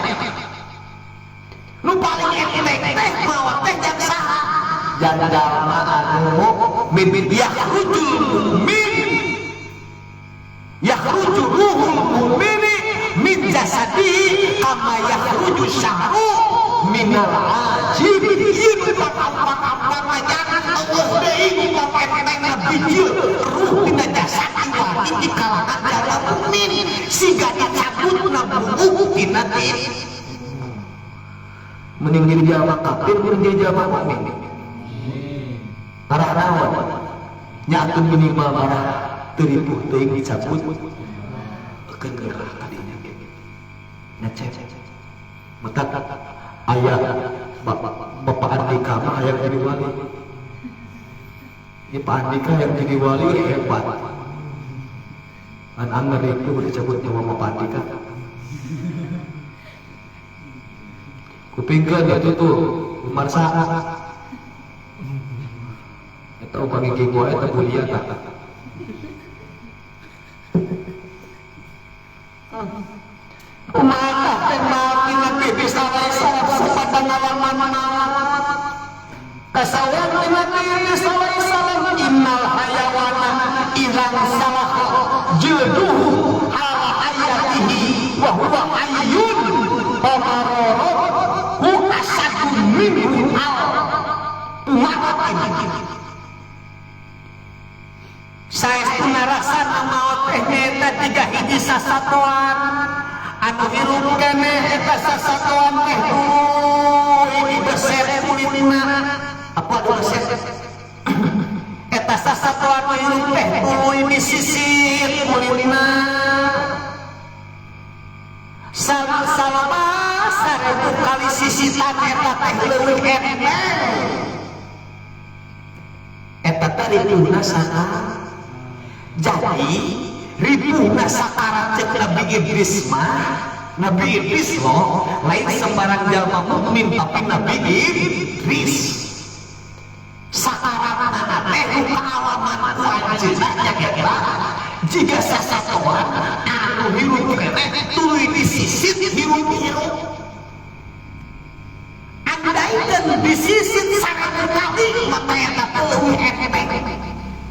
Nu paling enteng teh maot teh jang saha? Jang jalma anu mukmin yakhrujul mukmin yakhruju ruhul mukmini min jasadihi kama yakhruju syahru minal ajib. Ieu nu pakampang-kampang mah jangan eueuh deui nu entengna bijil ruh dina jasad iwati di kalangan jalma mukmin siga dicabutna buuk tina tin. Mending jadi jalma kafir mending jadi jalma mukmin. Marah naon? Nya atuh minimal marah teu ripuh teuing dicabut. Keun gerah kadinya ge. Nya cep. Matak aya Bapak Andika mah hayang jadi wali. Ieu Pak Andika yang jadi wali hebat. An anger ripuh dicabut nyawa Bapak Andika. Kupingkeun itu tuh Umarsa. Eta upami geng wae teh kuliah tah. Kumaha teh maot Nabi Idris alaihi salam sempat ngalaman maot. Kasawang Nabi Idris alaihi salam innal hayawana idzan salaha jilduhu ala hayatihi wa huwa hayyun famararahu asadun minhu al umaratin. Saestuna rasana maot teh nyaeta tiga hiji sasatoan anu hirup keneh eta sasatoan teh tuluy dibeset kulitna. Apa anu beset? Eta sasatoan anu hirup teh tuluy disisit kulitna. Salama 1000 kali sisitan eta teh leuwih enteng. Eta teh ripuhna sakarat. Jadi ripuhna sakarat cek Nabi Idris mah, Nabi Idris loh, lain sembarang jalma mukmin tapi Nabi Idris. Sakaratna teh nu kaalaman ku anjeunna nyaeta jiga sasatoan anu hirup keneh tuluy disisit hirup-hirup. Andaikeun disisit 1000 kali maka eta teh leuwih enteng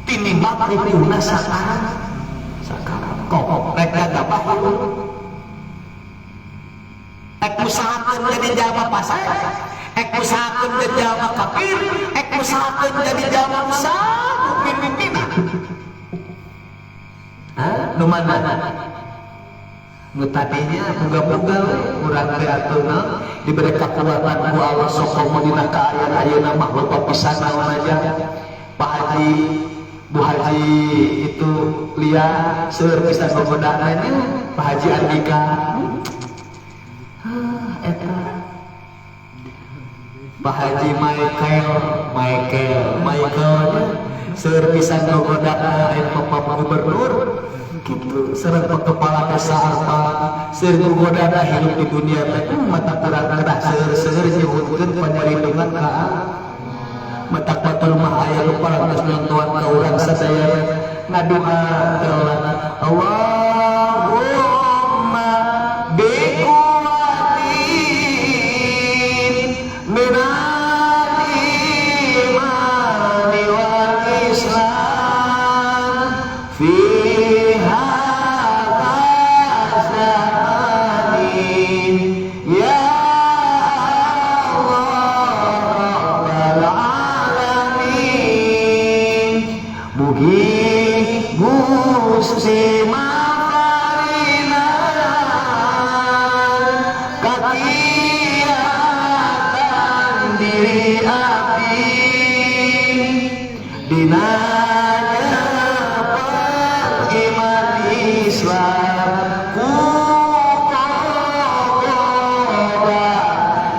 tinimbang ripuhna sakarat. Sakarat kok rek gagabah hirup. Ek usahakeun jadi jalma pasai, ek usahakeun jadi jalma kafir, ek usahakeun jadi jalma usaha mukmin mukminah. Hah? Nu mana? Nu tadinya boga-boga we urang teh atuh naon diberi kekuatan ku Allah sok komo dina kaayaan ayeuna mah loba pisan naon aja. Pak Haji, Bu Haji itu lia seueur pisan gogodana nya Pak Haji Andika. Eta Pak Haji Michael, Michael seueur pisan gogodana aya Bapak Gubernur kitu sareng kepala desa apa seueur gogodana hirup di dunia teh mata kurang kedah seueur-seueur nyuhunkeun panyalindungan ka matak batur mah aya nu parantos nontoan ka urang sadaya ngadoa ka Allahumma biquwwatin minal imani wal islam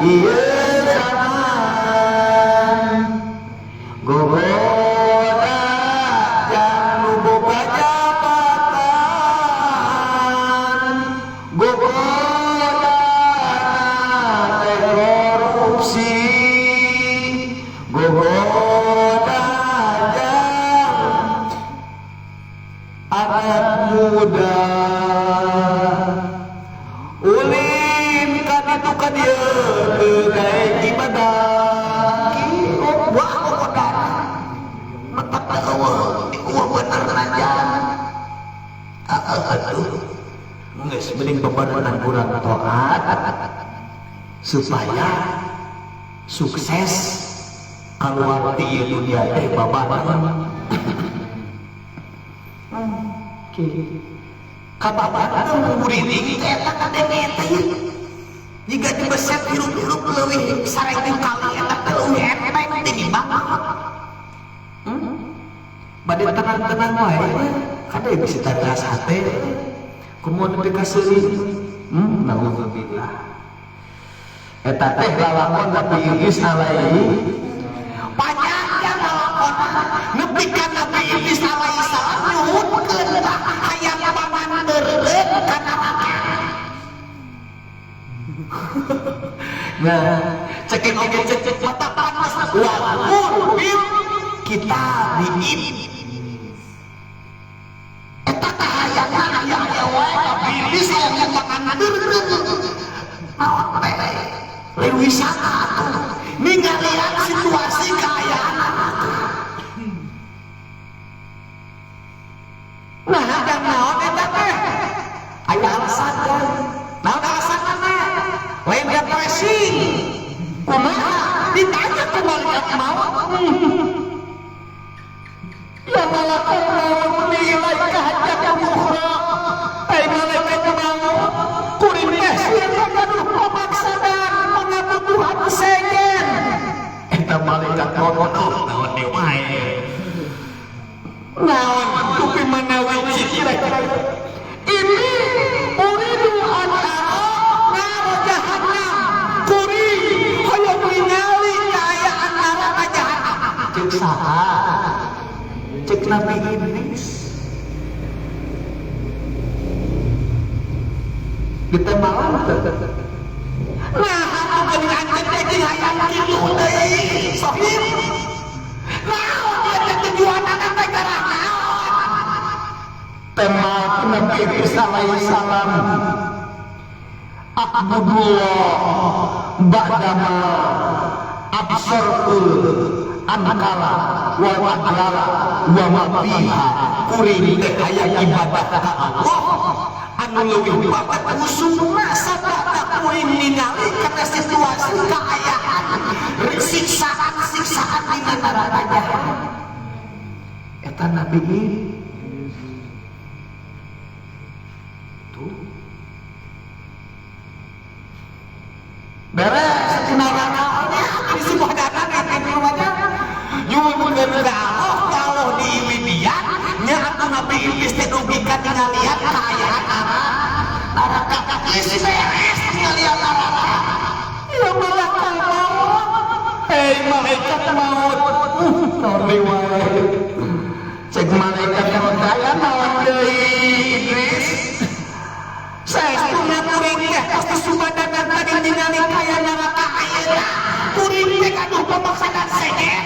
ieu zaman gogoda jang nu boga jabatan gogoda teh korupsi gogoda jang anak muda ulin kan itu kan dia teu daek ibadah wah gogodana matak eueuh eueuh bener najan aduh geus mending bebarengan kurang taat supaya sukses keluar ti dunia teh babarengan. Kababaran muriding eta kadenge teh jiga dibeset hirup-hirup leuwih sareng kali eta teh leuwih enteng tinimbang bade tenang-tenang wae kade bisa taras hate kumaha nepi ka seuri naudzubillah eta teh lalakon Nabi Idris alaihi panjang lalakon nepi ka Nabi Idris alaihi salam nyuhunkeun hayang pamandeurkeun ka neraka. Nah, cekin oge cek mata panas walaupun bil kita diin eta teh hayangna aya aya wae Nabi Idris hayang pamandeurkeun naon teh lain wisata atuh ningalian situasi kaayaan atuh. Nah, dan naon eta teh aya alasan kan naon alasanna lain depresi kumaha ditanya ku malaikat maut ya malaikat maut ilaika hajatan ukhra ai malaikat maut kuring teh sieun gaduh pamaksadan pangabutuhan sejen eta malaikat maut naon deui wae naon dupi manawi citra ini uridu an ara nara jahannam kuri hoyong ningali kaayaan neraka jahannam cek saha cek Nabi Idris ditemalan teh nah atuh geuning anjeun teh jeung hayang kitu deui sohib naon dia teh tujuanana teh garah naon tema Nabi Idris alaihi salam a'budullah ba'dama absartul ankala wa aglala wa ma fiha kuring teh hayang ibadah ka Allah anu leuwih babat usungna sabada kuring ningali kana situasi kaayaan siksaan-siksaan dina neraka jahannam eta Nabi tuh beres di neraka nya di subhanallah eta rumahnya nyuwunkeun ka Allah kalau di Libya nya atuh Nabi Idris teh dugi ka ningalian kaayaan neraka geus beres ningalian neraka ya malaikat maut hei malaikat maut naon deui wae cek malaikat maut aya naon deui Idris saestuna kuring teh pasti subadanan tadi ningali kaya neraka ayeuna kuring teh gaduh pamaksadan sejen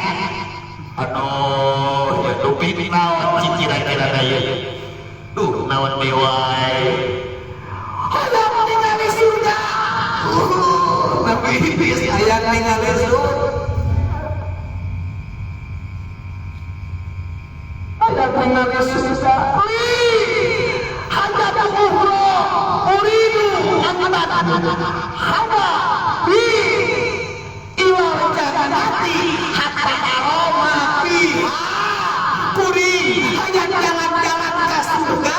aduh ya dupi naon kira-kira ieu duh naon deui wae hayang ningali surga Nabi Idris hayang ningali surga hayang ningali surga li hajatu ukhra uridu an haba bi ilal jannati hatta aroma fiha kuring hayang jalan-jalan ka surga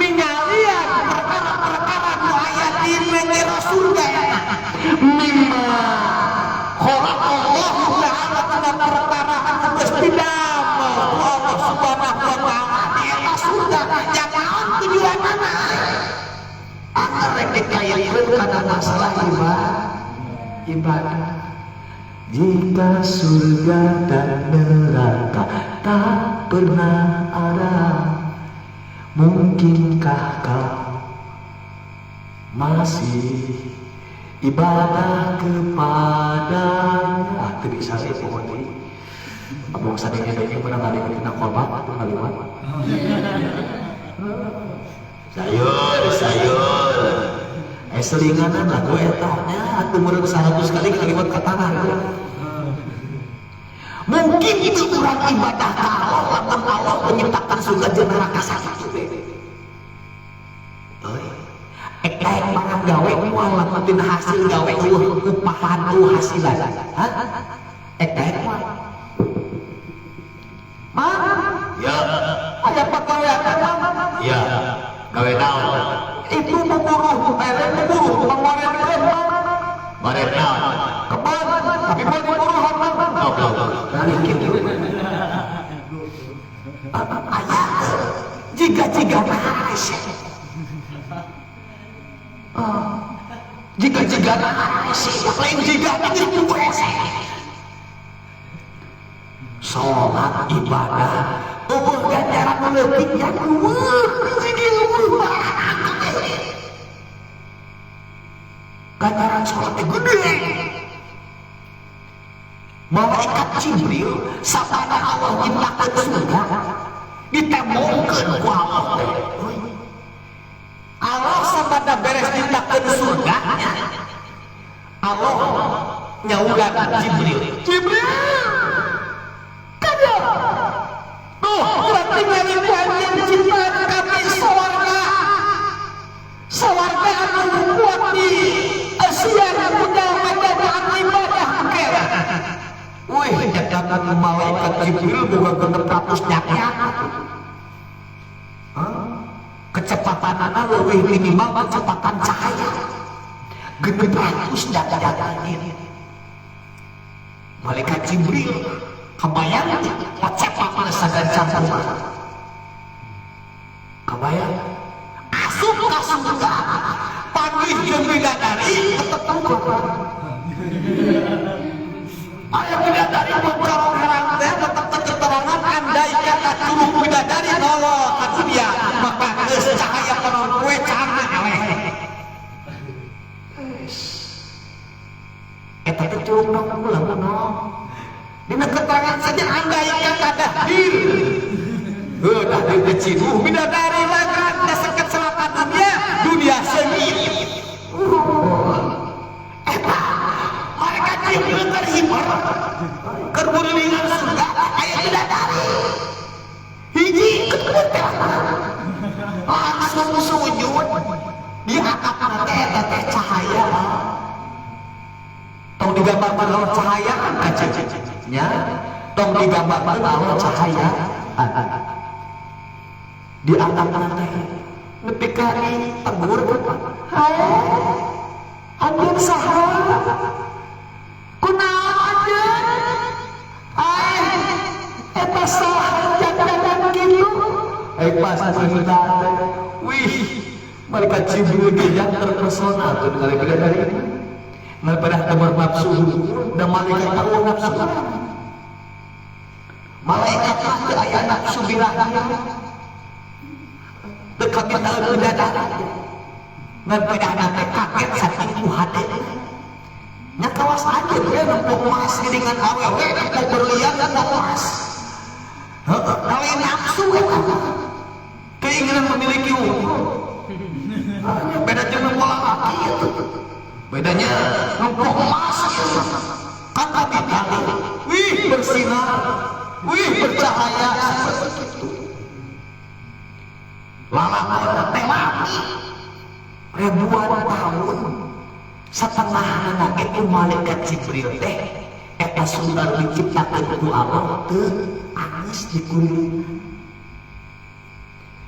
ningalian perkara-perkara nu aya di jero surga eta mimma khalaqallahu ta'ala kana perkara anu geus didamel ku Allah Subhanahu wa ta'ala di eta surga jang naon tujuanana angger rek dikaitkeun kana masalah ibadah. Ibadah. Jika surga dan neraka tak pernah ada, mungkinkah kau masih ibadah kepadanya? Ah, teu bisa sih pokoknya. Abang sadenge-denge menang ngadenge tina kolbat atuh ngaliwat. Sayur, sayur. Selinganan lagu eta nya atuh meureun 100 kali ngaliwat ka tanah. Mungkin itu kurang ibadah ka Allah lamun Allah menyiptakan surga jeung neraka sakitu teh. Euy. Ek barang gawe moal lamun tina hasil gawe eueuh upahan eueuh hasilan. Hah? Ek moal. Ma? Ya. Aya pagawean mah? Ya. Gawe naon? Itu buburuh, buburuh mangorenkeun mah. Ngoren naon? Kebon, tapi moal diburuhan mah. Goblok. Nah, kitu. Aya jiga-jiga hese. Jiga-jiga hese, lain jiga geus hese. Salat ibadah eueuh ganjaran nu leutik nya eueuh hiji eueuh. Ganjaran salat teh gede. Malaikat Jibril sabada Allah nyiptakeun surga ditembongkeun ku Allah teh. Allah sabada beres nyiptakeun surga, Allah nyauran Jibril. Jibril, kada. Tuh, berarti ngali anjeun ciptaan kami sawarga. Sawarga anu kuat di Asia kuda anu ibadah kera. Wih, jadakan malaikat Jibril boga 600 nyak-nyak. Kecepatanana leuwih minimal kecepatan cahaya. 600 nyak-nyak. Malaikat Jibril kebayang kecepatan sagancang kumaha. Kebayang asup ka surga panggih jeung bidadari tetep kuat. Aya bidadari bocorong herang teh tetep keterangan andai kata curug bidadari nolol ka dunia maka geus cahaya panon poe cahana eleh. Eta teh curug nong ulah nong. Dina keterangan saja andai kata dahdir. Heuh dahdir teh ciduh bidadari lagan teh seket selatan dunia, dunia sengit. Eta malaikat Jibril terhibur keur burilingan surga aya bidadari. Hiji ketemu teh langsung sujud di atap teh eta teh cahaya. Tong digambarkan Allah cahaya kaca nya, tong digambarkan Allah cahaya di atap teh nepi ka ditegur hae anjeun saha kunaon anjeun ae eta saha jangan kitu pas cerita teh wih malaikat Jibril ge yang terpesona tuh ningali bidadari daripada tebar nafsu dan malaikat tahu nafsu malaikat mah teu aya nafsu birahi teu kabitaeun bidadari ngan pedahna teh kaget sakitu hate nya kawas anjeun we nempo emas geuningan awewe nempo berlian nempo emas heueuh lain nafsu eta keinginan memiliki unggul beda jeung nempo lalaki eta bedanya nempo emas kan kabita wih bersinar wih bercahaya seperti itu lalakon teh lami ribuan tahun setengah anak itu malaikat Jibril teh eta surga diciptakeun ku Allah teu anggeus dikulilingan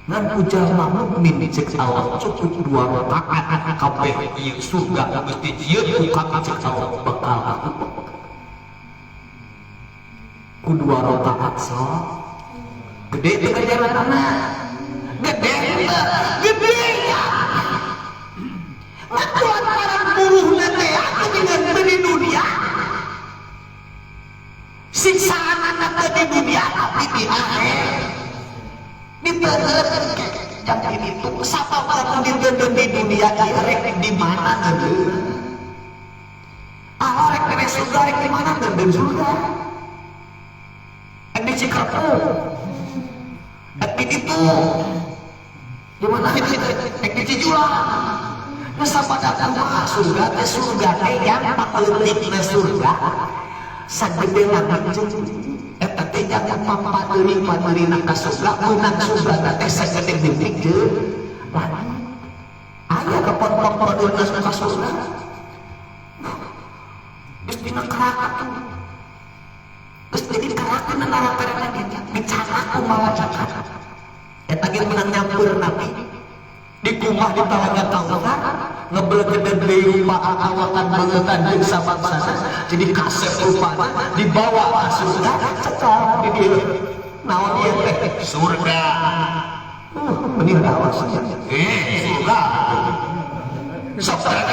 ngan ku jalma mukmin cek Allah cukup 2 rakaat kabeh ieu surga geus dijieun ku kami cek Allah bakal aku ku 2 rakaat salat gede teh ganjaranna gede teh gede ya. Ngakuan para buruhna teh atuh dengan beri duit Eureun jang itu sabab lamun diteundeun di dunia ieu rek di mana ngeundeun? Ah, rek di surga rek di mana ngeundeun surga? Rek di Cikepuh. Rek di ditu. Di mana itu? Rek di Cijulang. Nah, sapada kumaha surga teh yang pakeutikna surga sagede langit jeung eta teh jangan papadeuri-padeurina ka surga meunang surga teh sagede bumi jeung langit. Aya kepon-pon-padeurina ka surga. Geus dina kerak atuh. Geus jadi kerak dina neraka dicanak ku malaikat. Eta ge meunang nyampeur Nabi. Di kumah di talaga Kautsar ngebelgeden deui rupa awakan beungetan jeung sabangsana jadi kasep rupana dibawa ka surga cecok di dieu naon ieu teh surga. Mending awas surga sok sareng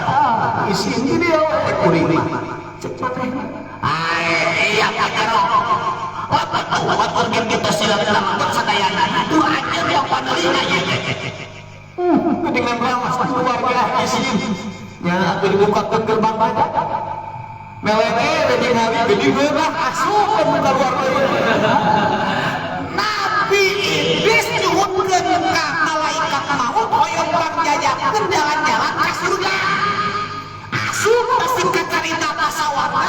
ah isin di dieu teh kuring mah cek maneh iya pakaro waktu kita silat lamun sadayana ku anjeun yang paneulina ieu teh. Dengan rawas keluarga isin nya atuh dibukakeun gerbang baja melene jadi nabi jadi geunah asup ka keluar deui. Nabi Idris nyuhunkeun ka malaikat maut hoyong pangjajakeun jalan-jalan ka surga. Asup ka singkat carita pasawarna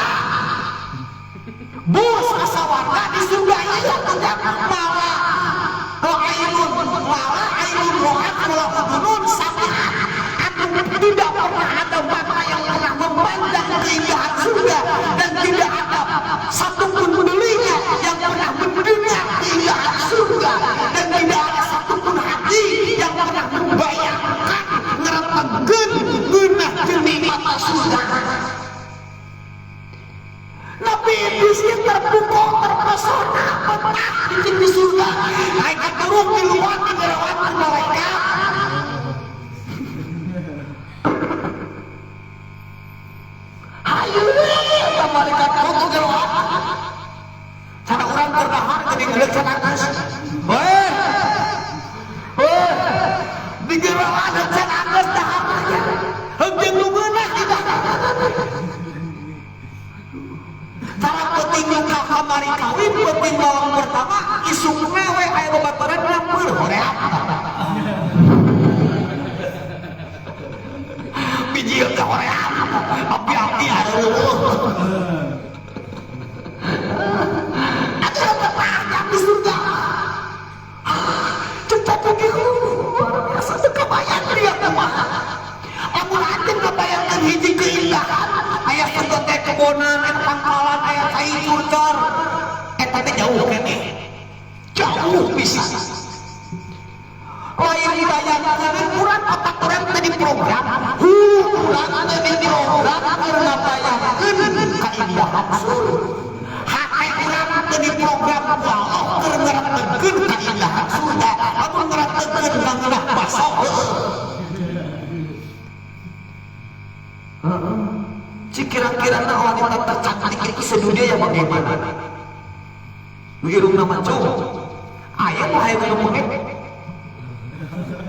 bus pasawarna di surga ieu atuh malah ainun wala ainun ro'at wala udunun sami'at. Anu tidak pernah ada mata yang pernah memandang keindahan surga dan tidak ada satupun telinga yang pernah mendengar keindahan surga dan tidak ada satupun hati yang pernah membayangkan ngeretegkeun geunah jeung nikmat surga. Nabi Idris yang terpukau, terpesona, betah di surga. Naik turun di luar di gerawatan malaikat. Hayu, malaikat turun gerawatan. Cara orang berdahar jadi ngeuleuh can anggeus. Weh, weh, di gerawatan can anggeus dahar aja. Heuh nu geunah di dahar. Cara penting nikah kamari kawin, penting malam pertama isukna we aya babaturan nyampeur hoream. Bijil teh hoream, api-api areueuh. Atuh betah di surga. Cek cocok luar biasa teu kabayang dia kumaha. Lamun anjeun ngabayangkeun hiji keindahan, aya surga teh kebonan, aya pangkalan, aya cai curcor. Eta teh jauh keneh. Jauh pisan. Lain dibayangkeun urang otak urang teh diprogram, urang teh diprogram keur ngabayangkeun kaindahan surga. Hate urang teh diprogram ku Allah keur ngaretegkeun kaindahan surga. Lamun ngaretegkeun ngeunah baso. Kira-kira wanita tercantik itu sedunia yang bagaimana? Nu irungna mancung. Aya mah aya nu mengek.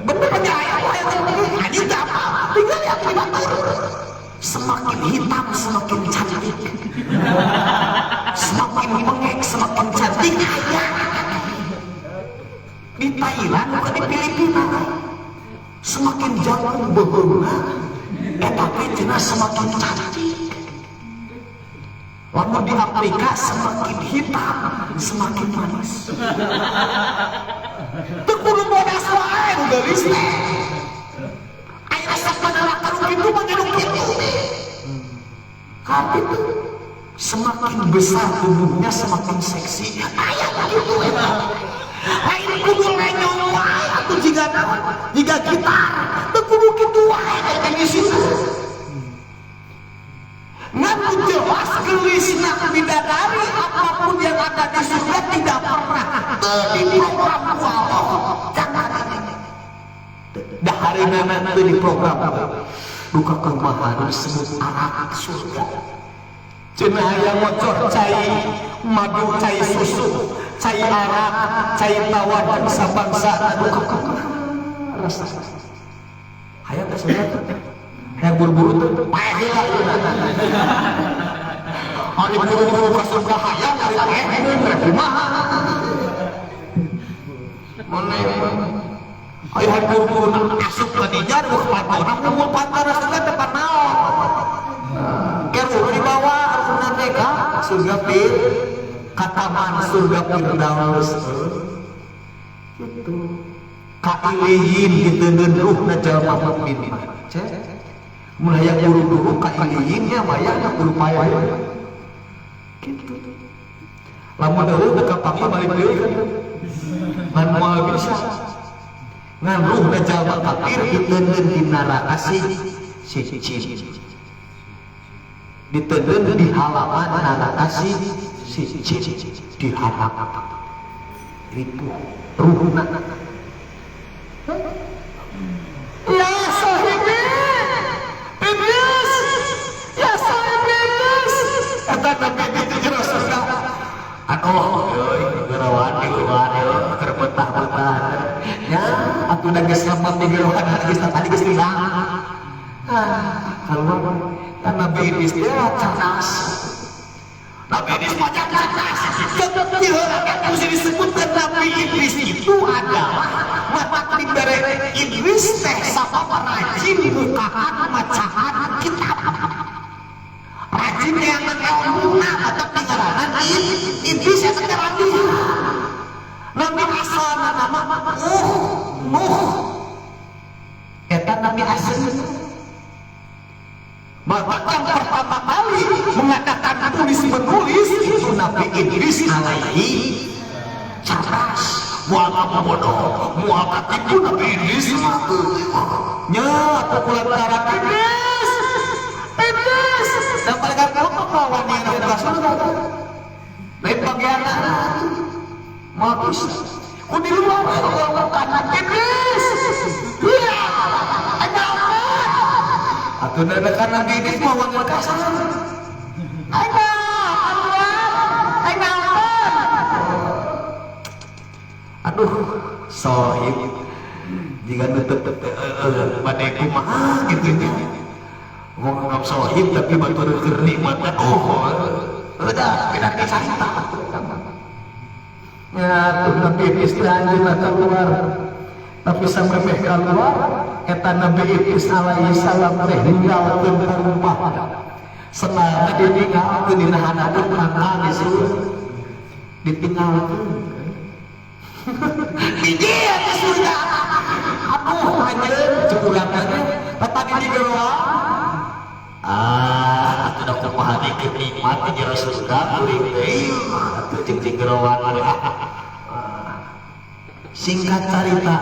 Bener aja aya mah aya nu mengek. Anjing teh apa? Tinggal lihat di batur. Semakin hitam semakin cantik. Semakin mengek semakin cantik aya. Di Thailand bukan di Filipina. Semakin jauh beheungna eta teh cenah semakin cantik. Lamun di Afrika semakin hitam semakin manis. Teu kudu bodas wae nu geulis teh. Aya resep panalakan kitu mah nu kitu. Kapitu semakin besar tubuhnya semakin seksi. Aya kitu eta. Lain kudu lenyong wae atuh jiga naon? Jiga gitar. Teu kudu kitu wae teh geus. Ngan jelas gelisna bidadari apapun yang ada di surga tidak pernah diprogram ku Allah. Jangan dahareuna teu diprogram. Duka kumaha disebut arak surga. Cenah aya ngocor cai madu cai susu. Cai arak, cai tawar sabangsa anu rasa. Hayang teh surga teh. Hayang buru-buru teh paeh heula. Ari buru-buru ka surga hayang ari paeh rek kumaha. Maneh ayo hayang buru-buru asup ka dinya reuh pantona kumpul pantona surga teh naon. Keruh dibawa ruhna teh ka surga pir ka taman surga Firdaus. Gitu. Ka iliyin diteundeun ruhna jalma mukmin mah. Mun hayang buru-buru ka iliyin nya mayana kudu paeh. Gitu. Lamun eueuh teu kapanggih balik deui kan. Ngan moal bisa. Ngan ruhna jalma kafir diteundeun di neraka sijil. Diteundeun di halaman neraka sijil diharap. Ripuh ruhna. Ya sahibi Iblis, ya sahibi Iblis. Eta nabi itu jero surga. Aduh, euy, gerawan diluar euy, keur betah-betah. Nya, atuh da geus lempet di gerowan geus tadi geus hilang. Ah, keluar kan Nabi Idris teh cerdas. Nabi Idris macam cerdas. Kecil mesti disebutkan Nabi Idris itu adalah mata dibere Idris teh sabab rajin bukaan macahan kitab. Rajin yang ilmuna atau dingaranan Idris eta teh rajin. Nabi asalna nama Nuh. Eta nabi asli. Maka yang pertama kali mengadakan tulis menulis itu Nabi Idris alaihi cerdas. Moal bodoh, moal katipu Nabi Idris mah. Nya atuh kulantaran Idris. Idris dan mereka kelompok lawan yang ka surga. Lain bagianna moal bisa. Ku di luar orang Idris. Iya, atuh dadakan Nabi Idris mah wangun kasar. Aina Allah, aina Allah. Aduh, sohib. Jika nutup bade kumaha kitu nya. Ngomong nganggap sohib tapi batur keur nikmatna oh. Udah, beda kisah. Ya, tuh Nabi Idris anjeunna keluar. Tapi sampai meh keluar eta Nabi Idris alaihi salam teh ninggalkeun rumah. Senang ditinggalkeun dina hanapun mangkal di surga. Ditinggalkeun. Biji di surga. Aduh anjeun cek urang teh tadi di geroan. Ah, atuh da kumaha dikeun nikmat di jero surga kuring teh. Atuh jeung di geroan. Singkat cerita,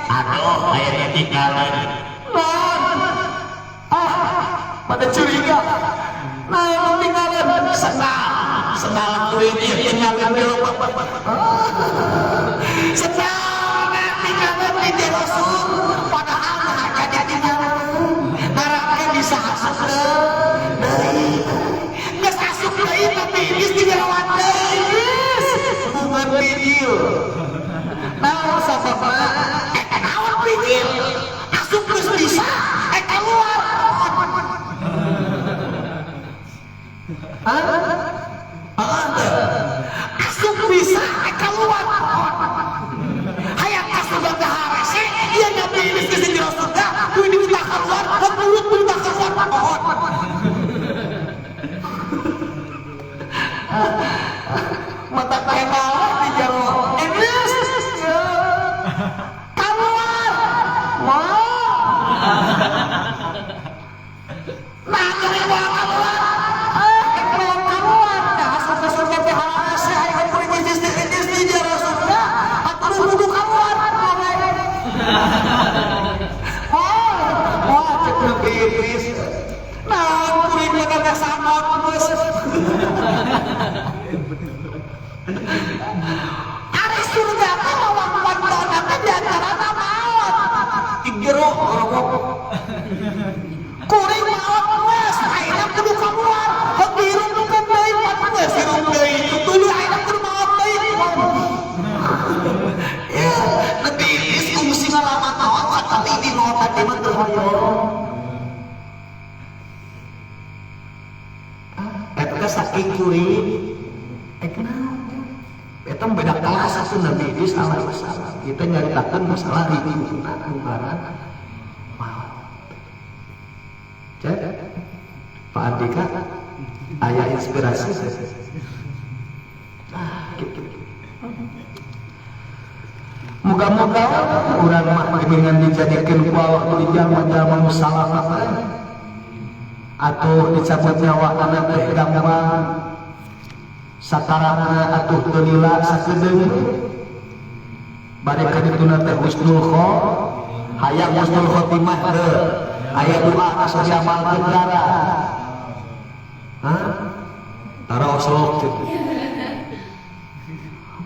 aduh, akhirnya tinggalan. Ah, pada curiga. Nah, tinggalan. Senang, senang kuring tinggalan di rumah. Senang tinggalan di jero surga. Padahal mah jadi tinggalan. Neraka bisa asup deui. Geus asup deui tapi geus di jeroan deui. Bungan bijil. Naon sababna? Naon bijil? Asup geus bisa, keluar. Hah? Asup bisa, keluar. Hayang ka surga teh harese, ieu Nabi Idris geus di jero surga, kudu diminta keluar, mulut minta keluar. Mata kenal di jero Idris keluar mau nah keluar keluar keluar dah asup surga teh harese hayang kuring Idris di jero surga atuh kudu keluar. Oh, wah cek Nabi Idris. Nah, kuring mah kagak sangot geus. Ari surga teh lawang pantona teh di antarana maot. Di jero kuring maot geus, ayeuna kudu keluar, heuh dirungkeun deui. Mereka saking kuri naon eta beda kelas atuh Nabi Idris alaihi salam. Kita nyaritakeun masalah ripuhna nu ngaran maut. Cek Pak Andika aya inspirasi gitu. Moga-moga urang mah geuningan dijadikeun ku Allah di jalma-jalma nu salamat atau dicabut nyawa anak teh gampang satarana atuh teu lila sakedeung bade ka dituna teh husnul khotimah hayang husnul khotimah teu aya doa asa diamalkeun tara hah tara osok kitu.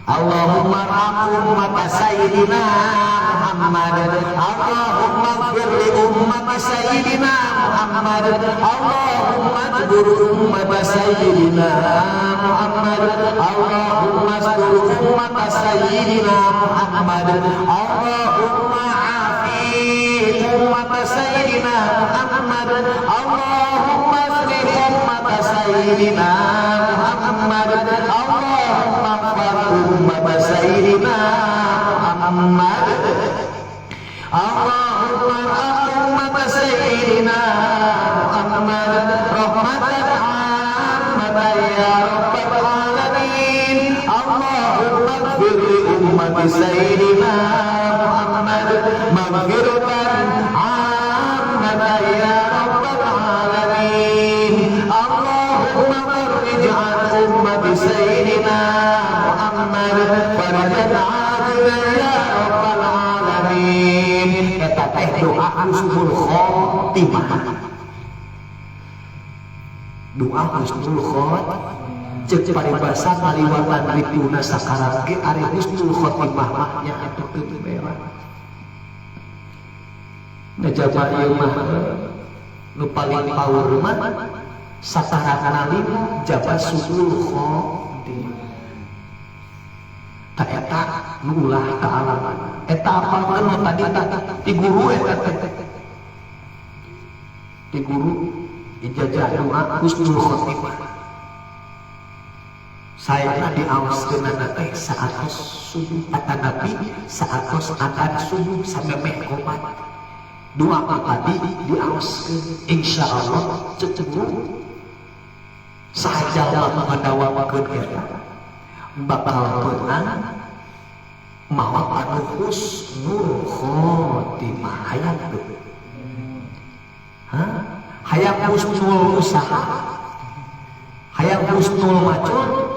Allahumma arham ummata sayyidina Muhammad, Allahumma ighfir li ummati sayyidina Muhammad, Allahumma jbur ummata sayyidina Muhammad, Allahumma astur ummata sayyidina Muhammad, Allahumma afi ummata sayyidina Muhammad, Allahumma aslih ummata sayyidina Muhammad, Allahumma ummata sayyidina Muhammad, Allahumma ummata sayyidina Muhammad rahmatan ammatan ya rabbal alamin, Allahumma ighfir li ummati sayyidina Muhammad maghfiratan ammatan ya rabbal alamin, Allahumma farrij an ummati sayyidina Muhammad farajan ajilan ya rabbal alamin. Eta teh doa husnul khotimah. Doa husnul khotimah ceuk paribasa ngaliwatan rituna sakarat ge ari husnul khotimah mah nya atuh teu berat. Ngajaba ieu mah nu paling power mah sakaratna lima jaba husnul khotimah. Ta eta nu ulah kaalaman eta apalkeun nu tadi ti guru eta teh ti guru ijazah doa husnul khotimah. Saena diaoskeunana teh saatos subuh atanapi saatos adzan subuh samemeh qomat. Doa tadi diaoskeun insyaallah cecep saha jalma ngadawamkeun eta bakal menang maot anu husnul khotimah. Hayang teu? Hah? Hayang husnul usaha, hayang husnul macul.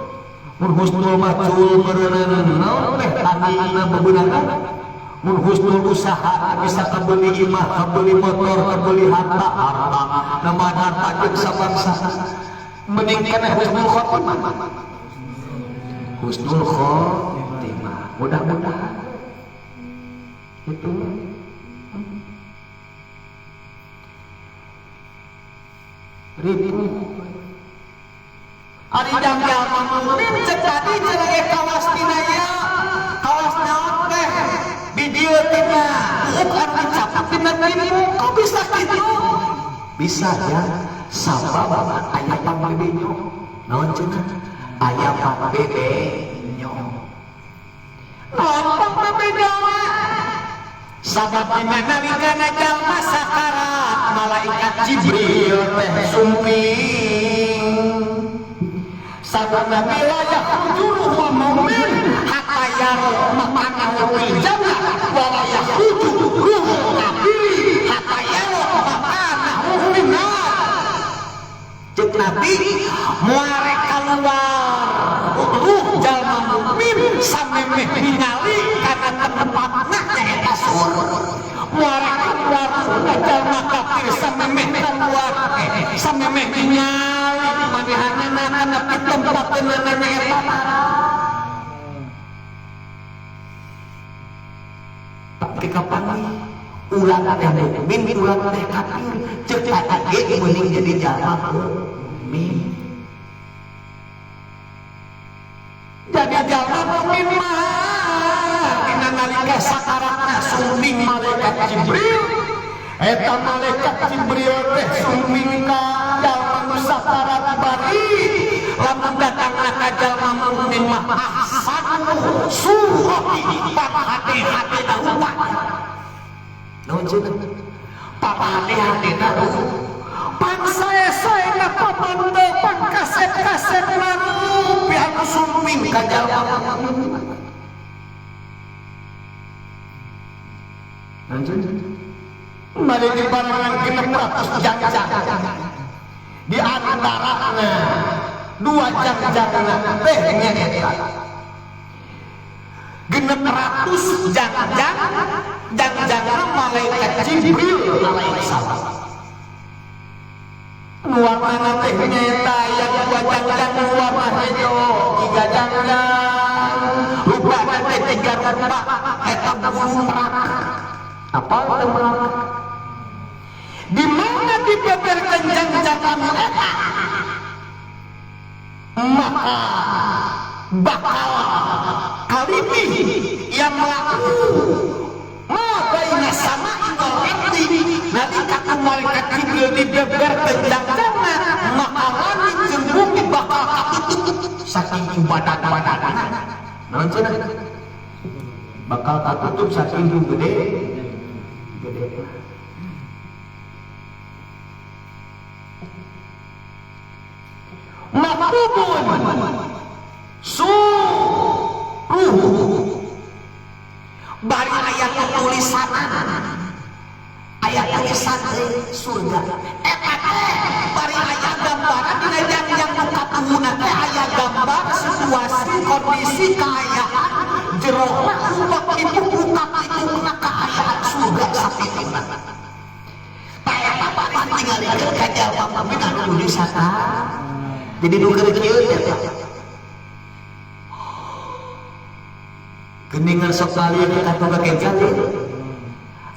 Mun husnul macul meureuneunan naon teh tanina bebeunangan. Mun husnul usaha bisa kabeli imah, kabeli motor, kabeli harta, harta nambah harta jeung sabangsa. Mending keneh husnul khotimah. Husnul khotimah mudah-mudahan itu ribu ari jalma mukmin cek tadi cenah ge kawas tina ieu kawas naon teh di dieu tina buuk anu dicapuk tina timu kok bisa kitu bisa ya sabab aya pangbebenyo naon cenah aya pangbebenyo naon pangbebenyo sabab dina nalikana jalma sakarat malaikat Jibril teh sumping sabab Nabi la yakhrujuruhul mu'min hatta yaro makanahu fil jannah wa la yakhruju ruhul kafiri hatta yaro makanahu fin nar. Cek Nabi moal rek kaluar ruh jalma mukmin samemeh ningali kana tempatna nyaeta surga. Moal rek kaluar ruh jalma kafir samemeh kaluar samemeh ningali manehanana kana pitempatna nyaeta. Tapi kapan ulah teh mukmin ulah teh kafir cek tadi ge mending jadi jalma mukmin. Jadi jalma mukmin mah dina nalika sakaratna sumping malaikat Jibril eta malaikat Jibril teh sumping ka jalma nu sakarat bari Lamun datangna ka jalma mukmin mah ahsanu surati panghate-hatena rupa. Naon cenah? Panghate-hatena rupa. Pangsae-saena pamanteu pangkasep-kasepna rupi anu sumping ka jalma mukmin. Naon cenah? Mari dibarengan 600 jangjang. Di antaranya dua jangjangna teh nyaeta 600 jangjang, jangjangna malaikat Jibril alaihissalam. Nu warnana teh nyaeta aya dua jangjang nu warna hejo, tiga jangjang, rupana teh tiga rupa, eta gunung Merak. Apa teh Merak? Di mana dibeberkan jangjang anu eta, maka bakal kalimi yang melaku ma baina sama'i wal ardi. Nalika ku malaikat Jibril dibeberkan jangjangna, maka langit jeung bumi bakal katutup saking ku badan-badanna. Naon cenah? Bakal katutup saking ku gede gede. Maktubun suruh bari aya tulisan, aya tulisan surga eta teh bari aya gambaran dina jangjang nu katuhuna teh aya gambar situasi kondisi kaayaan jerona ubak itu buka itu kaayaan surga sakitu. Tah eta bari ditinggalikeun ka jalma mukmin anu nuju saka. Jadi nu keur kieu teh geningan sok kali ka toga kenca teh.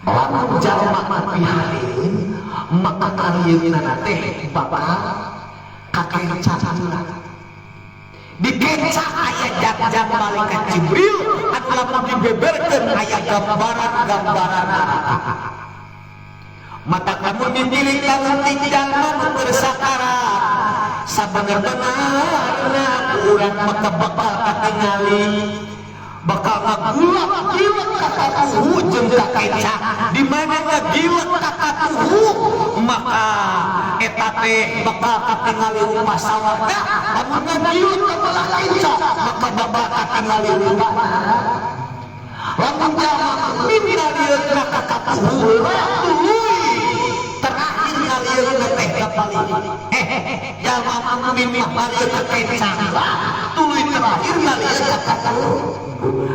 Lamun jalma mah pihareun maka kalieunna teh bakal kakenca heula. Di kenca aya jangjang malaikat Jibril anu lamun dibeberkeun aya gambaran-gambaran neraka. Mata kamu dipilih leutik jalma nu keur sakarat. Sabener-benerna urang maka bakal katingali, bakal ngagulak-gilek ka katuhu jeung ka kenca. Di mana ngagilek ka katuhu maka eta teh bakal katingali rupa sawarga. Lamun ngagilek ka belah kenca maka bakal katingali rupa. Lamun jalma mukmin ngalieukna ka katuhu tuluy terakhir ngalieukna teh kapalih. Jalma mukmin mah ngalieuk ka kenca tuluy terakhir ngalieuk ka katuhu.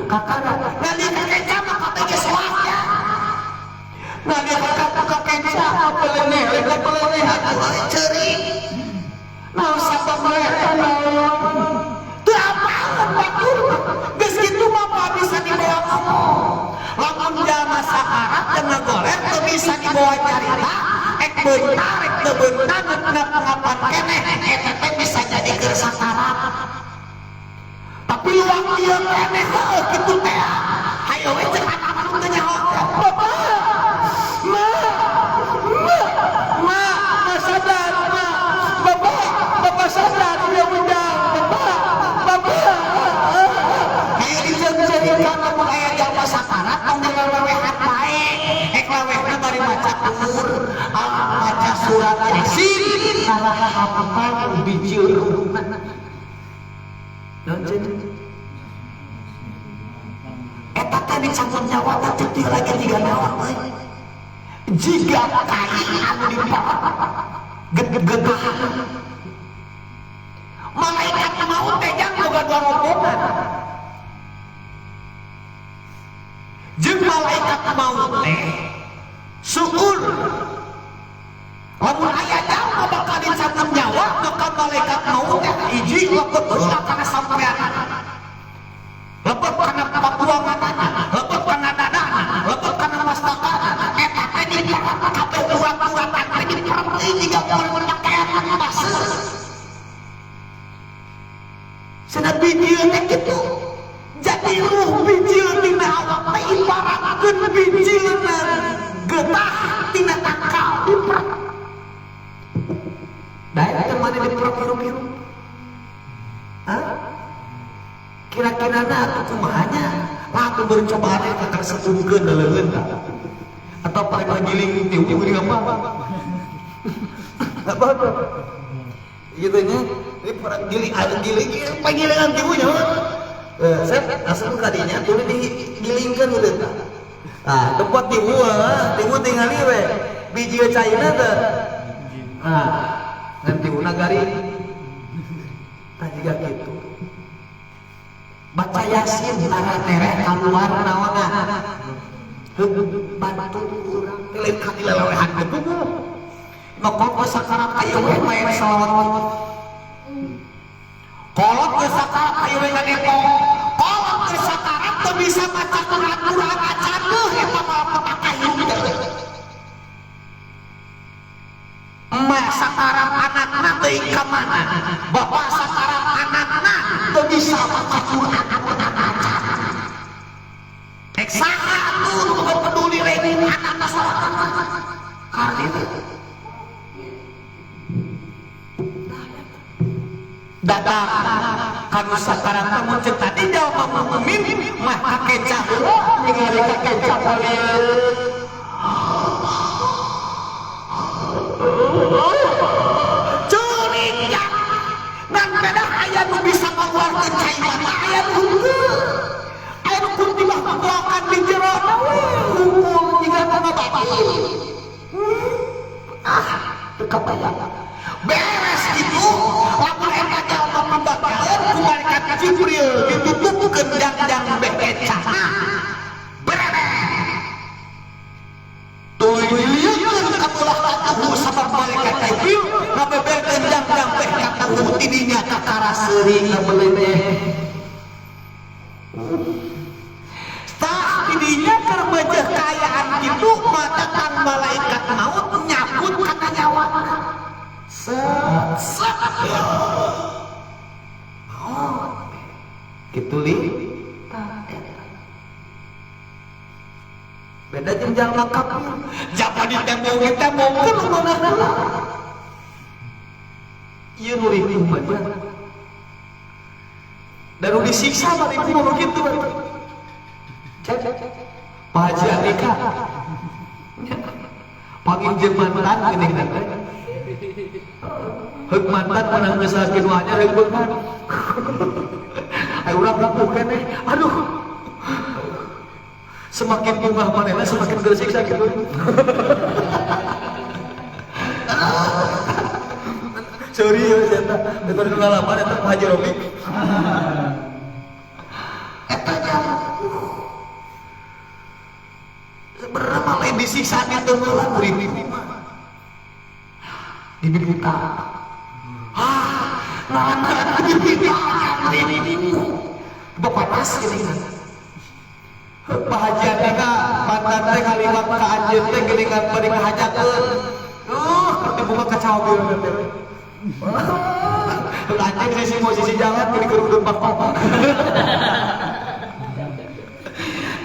Kakara ngalieuk ka kenca mah kabeh geus soalnya. Ngalieuk ka kenca mah peleneh, peleneh atuh ceurik. Naon sabab eta naon? Teu apaeun batur. Geus kitu mah bisa dibawa ngomong. Lamun jalma sakarat teu ngagoler teu bisa dibawa nyarita. Ek beuntar rek teu beuntar ngap-ngapan keneh eta teh bisa jadi keur sakarat. Tapi luang ieu keneh heuh kitu teh. Hayo we cek anak anu teu nyaho. Bapak, ma, ma, ma, ma sadar, ma. Bapak, bapak sadar udah ujang. Bapak, bapak. Hayo diceung-ceungkan lamun aya jalma sakarat tong dilewehan bae. Ek lewehna bari maca Quran, maca surat Yasin, kalah hafal bijil ruhna. Naon cenah? Eta teh dicabut nyawa teh teu lagi tiga naon euy. Jiga kai anu dipaot getah. Malaikat maut teh jang boga dua rombongan. Jeung malaikat maut teh syukur lamun aya jalma bakal dicabut nyawa maka malaikat maut teh hiji lebet heula kana sampean, lebet kana papuanganana, lebet kana dadana, lebet kana mastakana. Eta teh dipaot kabeh urat-uratan teh diperem deui jiga pakaian baseuh. Cenah bijil teh kitu. Jadi ruh bijil tina awak teh ibaratkeun bijilna getah tina tangkal diperem. Daek teh mana diperem hirup-hirup. Keyakinanna atuh kumaha nya? Lah atuh bercobaan eta karsepungkeun leuleun atau paling giling tiup geuning apa? Apa tuh? Gitu nya. Ini perang giling, giling, panggilingan tiunya. Saya asal kadinya tuluy digilingkeun gitu tah. Nah, tempat tiwu, tiwu tingali we. Biji caina teh. Nah, ngan tiwuna garing. Tah jiga kitu. Baca Yasin tara tereh kaluar naonna. Heug bantu urang teh lain ka dilelewehan teh. Nokot geus sakarat aya we main selawat. Kolot geus sakarat aya we ngadepok. Kolot geus sakarat teu bisa maca Quran Quran acan deuh eta mah petakayu teh. Emak sakarat anakna teuing ka mana? Bapak sakarat anakna teu bisa maca Quran Quran acan. Ek saha atuh nu peduli lain anakna sorangan. Karena datang kanu sakarat mun ceuk tadi jawab mukmin mah kakeca heula ningali kakeca palieun. Curiga ngan pedah aya nu bisa ngaluarkeun cai mata aya nu henteu. Aya nu kuntibah ngolokan di jerona we hukum jiga nu ngabatin. Ah teu kabayang. Beres gitu lamun eta jalma pambakaeun ku malaikat Jibril ditutupkeun jang-jang beh kecana. Beres. Tuluy dilieun ka belah katuhu sabab malaikat Jibril ngabeberkeun jang-jang beh katuhu tidinya kakara seuri ngabeuleuh teh. Tah tidinya keur meujeuh kaayaan kitu mata malaikat maut nyabut kana nyawana. Set set. Maut. Kitu li. Beda jeung jalma kafir. Jaba ditembong-tembongkeun manehna. Ieu nu ripuh mah. Dan nu disiksa mah ripuh mah kitu. Cek. Pak Haji Andika. Panggil jeung mantan geuning teh. Heug mantan menang ngeusahkeun nu anyar heug beunghar. Ayo urang ripuh keneh. Aduh. Semakin bunga manehna semakin tersiksa gitu. Serius eta, eta pengalaman eta Pak Haji Robi. Eta nya. Sebenarnya malah disiksa teh heula murid mah. Dibibita. Ah, nah dibibita ini. Bapak geuningan. Pak Haji Andika mantan teh kaliwat ka anjeun teh geuningan bari ngahajakeun. Keur dibuka kaca mobil teh. Anjeun sisi posisi jalan geuning keur bakok.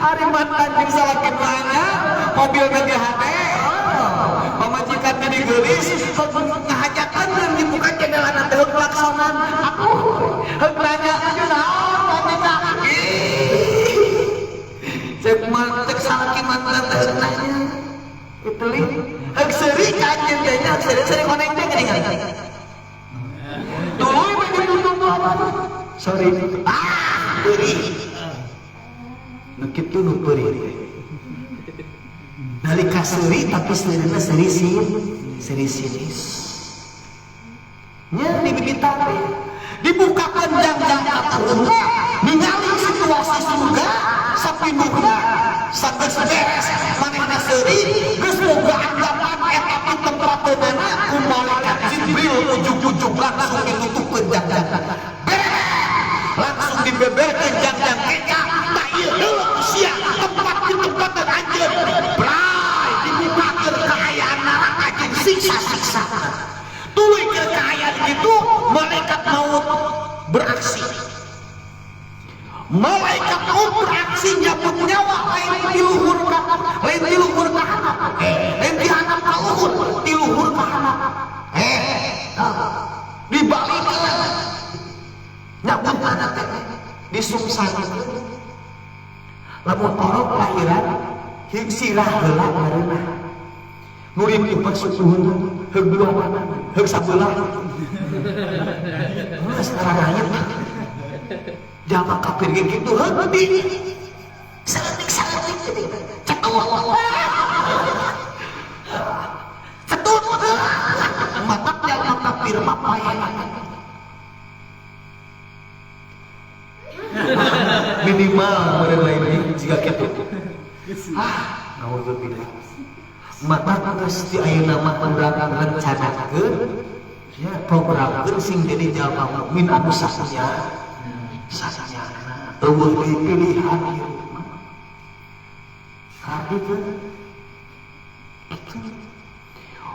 Ari mantan jeung salaki nu mobil teh di hade. Pamajikan teh digeulis ngahajakeun dan dibuka jendelana teh klaksonan. Aduh, heug nanya naon Andika. Cek mantek salaki mantan teh nanya. Itu li. Heug seuri ka anjeun teh nya, seuri koneng teh geuning. Tuluy we ditutup Sorry. Ah, peurih. Nu kitu nu peurih teh. Nalika seuri tapi seurina seuri sin, seuri sinis. Nya dibibita teh. Dibukakeun jang-jang katuhu ningali situasi surga sapinuhna sageus beres manehna seuri geus boga anggapan eta di tempateunana ku malaikat Jibril ujug-ujug langsung ditutupkeun jang-jang. Langsung dibeberkeun jang-jang keca tah ieu heula sia tempat di tempatan anjeun. Bray dibukakeun kaayaan neraka jeung siksa-siksa. Tuluy keur kaayaan kitu malaikat maut beraksi. Malaikat maut beraksi nyabut nyawa lain ti luhur ka lain ti luhur ka handap. Lain ti handap ka luhur, ti luhur ka handap. Dibalikeun. Nyabut mana teh? Di Disungsanakeun lamun orok lahiran sirah heula ngareunah nu ripuh susuhun heug dua heug sabelah geus ngararayep jalma kafir ge kitu heuh di saeutik-saeutik cek Allah cetut matak jalma kafir mah paeh minimal meureun lain jika kitu ah naudzubillah mata geus di ayeuna mah urang rencanakeun ya programkeun sing jadi jalma mukmin anu sakunya sanyana eueuh deui pilihan ieu mah kitu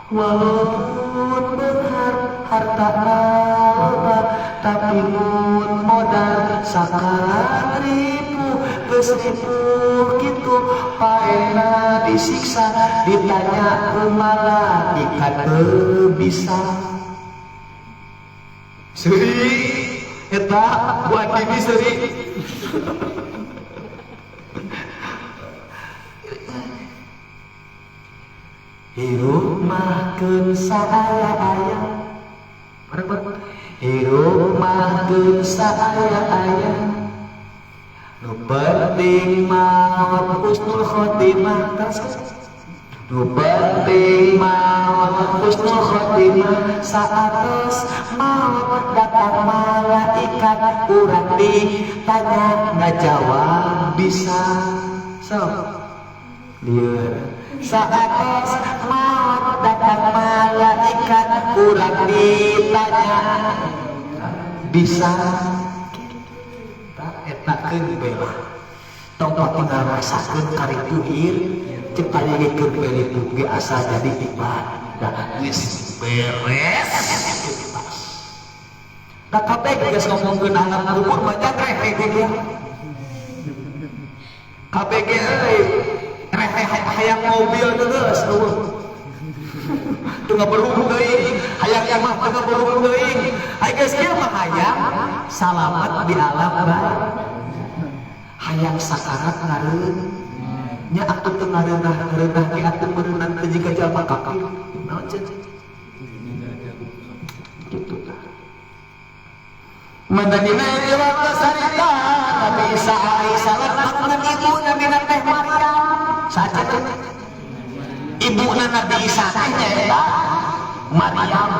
walaupun berharta loba tapi mun modal sakarat ripuh geus ripuh kitu paena disiksa ditanya ku malaikat teu bisa seuri eta buat bibi seuri hirup mah keun saaya-aya bareng-bareng hirup mah keun saaya-aya nu penting maot husnul khotimah nu penting maot husnul khotimah saatos maot datang malaikat urang ditanya ngajawab bisa sok lieur saatos maot datang malaikat urang ditanya bisa eta keun bela tong tinggal rasakeun karitu ieu ceuk tadi ge keur beritu ge asa jadi ibadah geus beres da kabeh geus ngomongkeun alam kubur banyak rehe ge kabeh ge euy rehe hayang mobil geus eueuh teu ngaberhubung teuing hayang imah teu ngaberhubung teuing ai geus kieu mah hayang salamat di alam barzakh hayang sakarat ngareun nya atuh teu ngareunah-ngareunah ge atuh meureunang teu jiga jalma kafir naon cenah kitu tah Madadina riwayat sarita Nabi Isa alaihi salam ngan ibu Nabi teh Maryam saha ibuna Nabi Isa teh nyaeta Maryam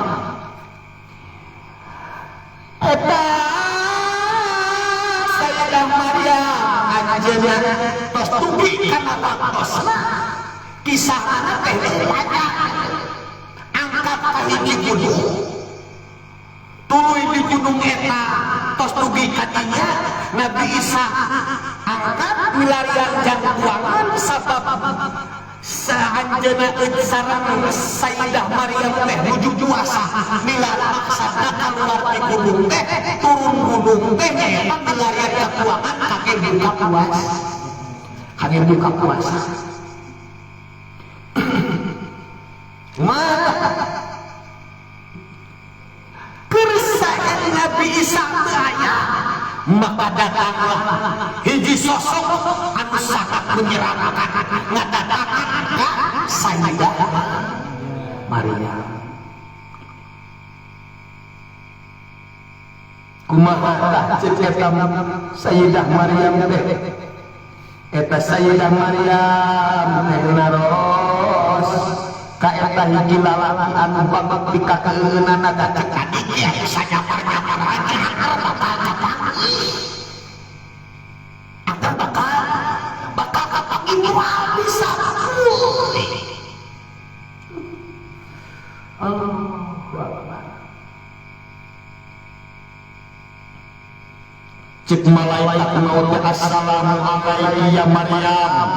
eta Sayyidah Maryam anjeunna tos dugi kana waktosna kisahna teh panjang angkat ka hiji gunung tuluy di gunung eta tos dugi ka dinya Nabi Isa angkat milarian jangkuangan sabab saanjeunna sareng Sayyidah Maryam teh nuju puasa milari maksadna kaluar ti gunung teh turun gunung teh nyaeta milarian jangkuangan kake buka puasa kake buka puasa mah kersaan Nabi Isa teu aya maka datanglah hiji sosok anu sangat menyeramkan ngadatangan ka Sayyidah Maryam kumaha tah ceuk eta Sayyidah Maryam teh eta Sayyidah Maryam teh naros ka eta hiji lalaki anu banget dikakeueunana ka cek tadi ge sanyamar-nyamar aja bakal kapanggih agar bakal kapanggih moal bisa pulih. Allahu Akbar. Cek malaikat maut assalamu alayki ya Maryam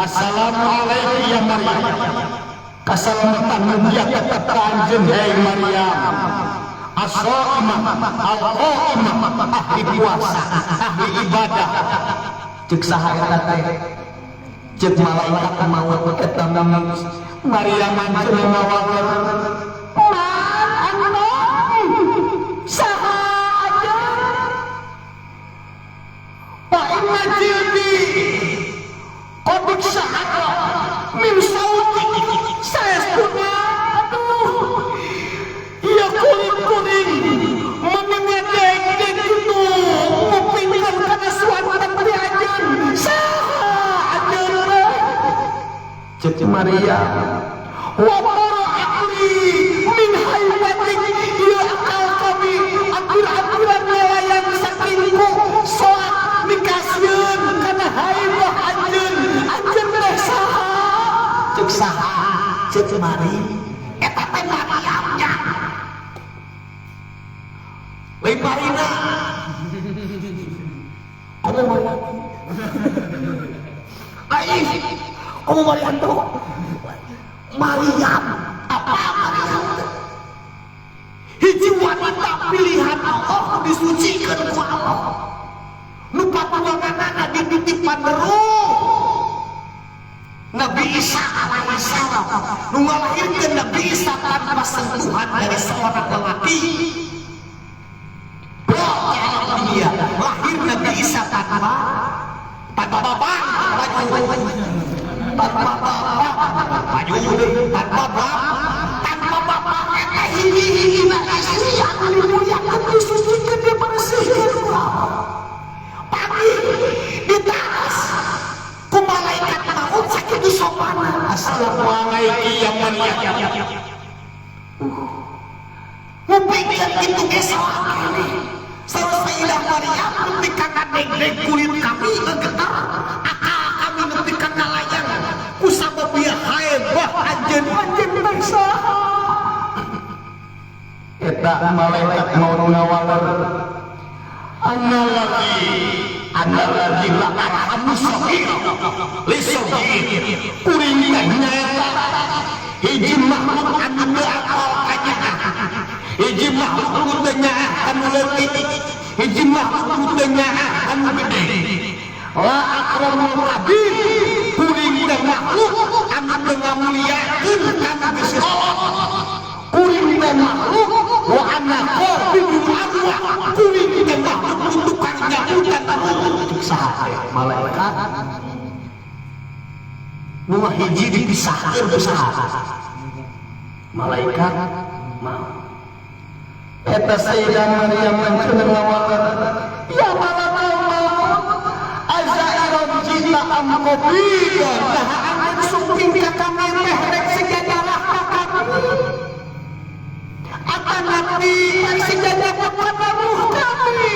assalamu alayki ya Maryam kasalamatan mugia tetep ka anjeun hei Maryam as-shaimah al-qaimah ahli puasa ahli ibadah cek saha eta teh cek malaikat maut eta Maryam anjeun mawawer man anta saha anjeun Maryam wa tara aqli min haibatik ieu akal kami atur-aturan nelayan sakingku soak mikasieun kana haibah anjeun anjeun teh saha ceuk saha ceuk Maryam eta teh Maryam nya lain Marina kamu Maryam lain kamu Maryam tuh Maryam apa Maryam hiji wanita pilihan Allah disucikan ku Allah nu patuanganana dititip paneruh Nabi Isa alaihissalam nu ngalahirkeun Nabi Isa tanpa sentuhan dari seorang lelaki. Dia lahir Nabi Isa tanpa tanpa bapak tanpa bapak maju tanpa bapak tanpa bapak eta hiji-hijina istri anu dimuliakeun disucikan dibersihkeun ku Allah. Pagi ditaras ku malaikat maut sakitu sopana assalamualaikum ya Maryam. Ngupikeun kitu ge soal keneh. Sayyidah Maryam nepi ka ngadegdeg kulit kami gegetar, akal kami nepi ka ngalayang kusabab ieu haebah anjeun anjeun teh saha. Eta malaikat maut ngawaler analagi la arhamu sahih li sahih kuring teh nyaeta hiji makhluk anu teu akal kanyaah, hiji makhluk nu teu nyaah anu leutik, hiji makhluk nu teu nyaah anu gede. La akramul kabir kuring teh makhluk anu teu ngamuliakeun kana geus kolot. Kuring teh makhluk wa ana qabidul arwah kuring teh makhluk nu tukang nyahutan ruh. Cek saha teh malaikat nu hiji dipisahkeun ku saha? Malaikat maut. Eta Sayyidah Maryam manceun ngawaler ya malakal maut azairon jita am qabidon saha anjeun sumping ka kami teh rek sejajarah ka kami atanapi rek sejajarah kana ruh kami.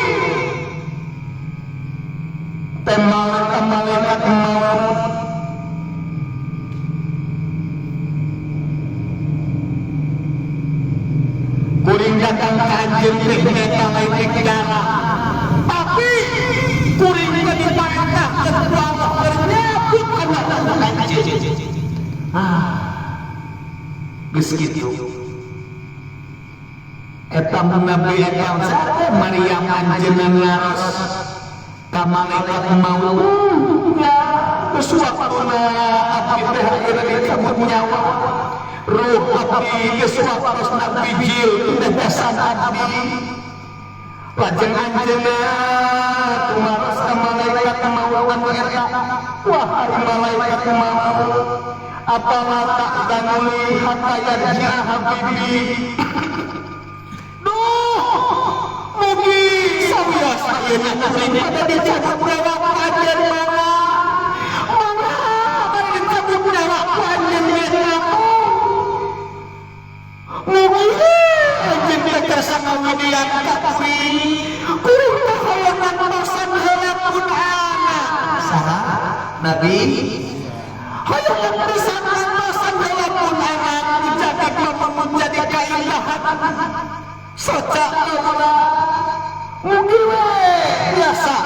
Teh malaikat maut kuring datang ka anjeun teh nyaeta lain darah, tapi kuring teh diparentahkeun ku Allah keur nyabut kana ruh anjeun. Ah, geus kitu eta Nabi eta Maryam anjeunna ngaros ka malaikat maut ya geus waktuna abdi teh ayeuna dicabut nyawa ruh abdi geus waktosna bijil tetesan abdi. Lajeng anjeunna tumaros ka malaikat maut anu eta wahai malaikat maut apala ta'danuli hatta yarji'a habibi. Duh mugi sawios ayeuna kuring pada dicabut nyawa ku anjeun mangga mangga bade dicabut nyawa ku anjeun mangga mugi anjeun teh kersa ngawidian ka kuring kuring teh hoyong ngantosan heula pun anak saha Nabi hoyong ngantosan ngantosan heula pun anak menjadi menjadi kaindahan soca kaula mugi we biasa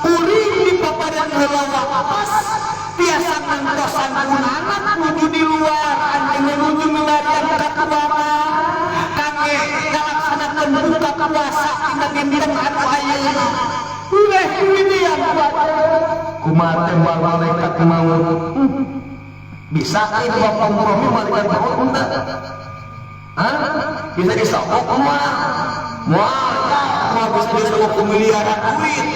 kuring di paparan heula wapas biasa ngantosan pun anak nuju di luar anjeun nuju milarian ka tuangan kangge ngalaksanakeun buka puasa dina dinten anu ayeuna uleh widian kumaha teh malaikat maut bisa teh dua kompromi malaikat maut henteu? Hah? Bisa disogok moal? Moal moal bisa disogok ku miliaran duit,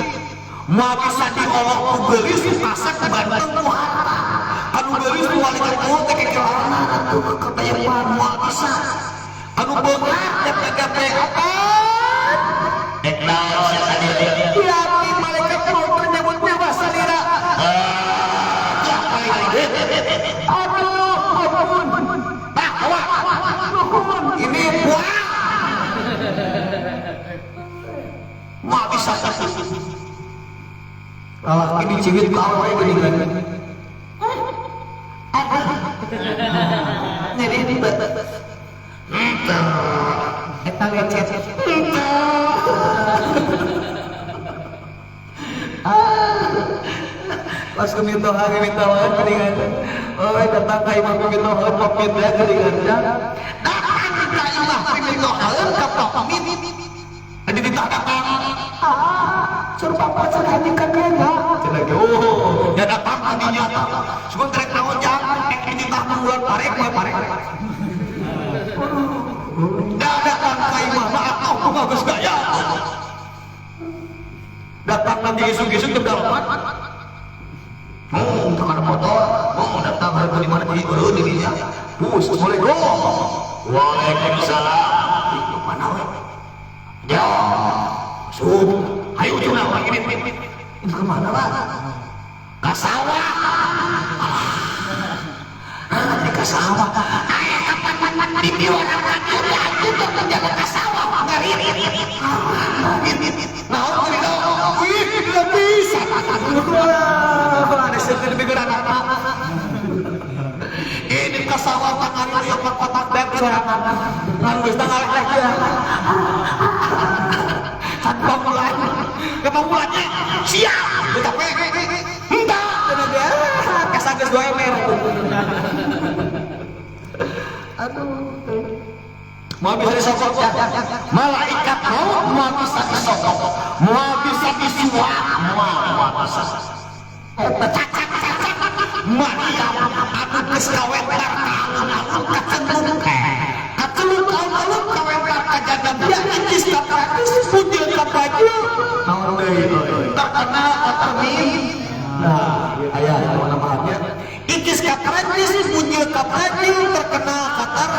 moal bisa diolok ku geulis masak banteng ku harta anu geulis ku malaikat maut teh kekelana atuh ketayepan moal bisa anu beunghar DPGP apaan Dek naon sia tadi ya ti malaikat maut teh nyebut nyawa salira. Aduh bisa lalaki diciwit ku awewe geuningan. Nyeri eta lecet. Pas mitoha mitoha geuningan. Oh, datang ka imah mitoha popit ya geuningan. Datang ka imah mitoha ka popit. Adi ditah datang. Sur papa cenah ka kena. Cenah ge oh, ya datang adinya. Sugan rek naon jang, ek ditah bulan parek we parek. Dah datang ka imah mah atuh kumaha geus gaya. Datang nanti isuk-isuk jam 8. Oh, tukar motor, oh datang harga di mana di eureun di dinya. Bus, Assalamualaikum. Waalaikumsalam. Itu mana we? Ya. Sup. Hayu cenah urang ini. Itu ke mana, Pak? Ka sawah. Ah, di ka sawah. Aya kapan di piwarang ka dieu atuh tong menjaga ka sawah. Ngarit. Naon teh? Wih, tidak bisa. Wah, ada seueur begeran apa. Ini ka sawah tangan ieu kotak beg sorangan. Lalu geus ngaleh ya. Can pamulan. Ke pamulannya siap. Tetapi henteu cenah ge. Kasa geus 2 ember. Aduh. Mau bisa disokok ya. Malaikat maut mau bisa disokok, mau bisa disuap, mau bisa. Cacak cacak Maryam anu geus kawentar ka alun-alun kaceluk kaceluk alun-alun kawentar ka janda dia incis ka Prancis punjeul ka Brazil naon deui terkenal otomi. Nah, aya nama nya incis ka Prancis punjeul ka Brazil terkenal Qatar.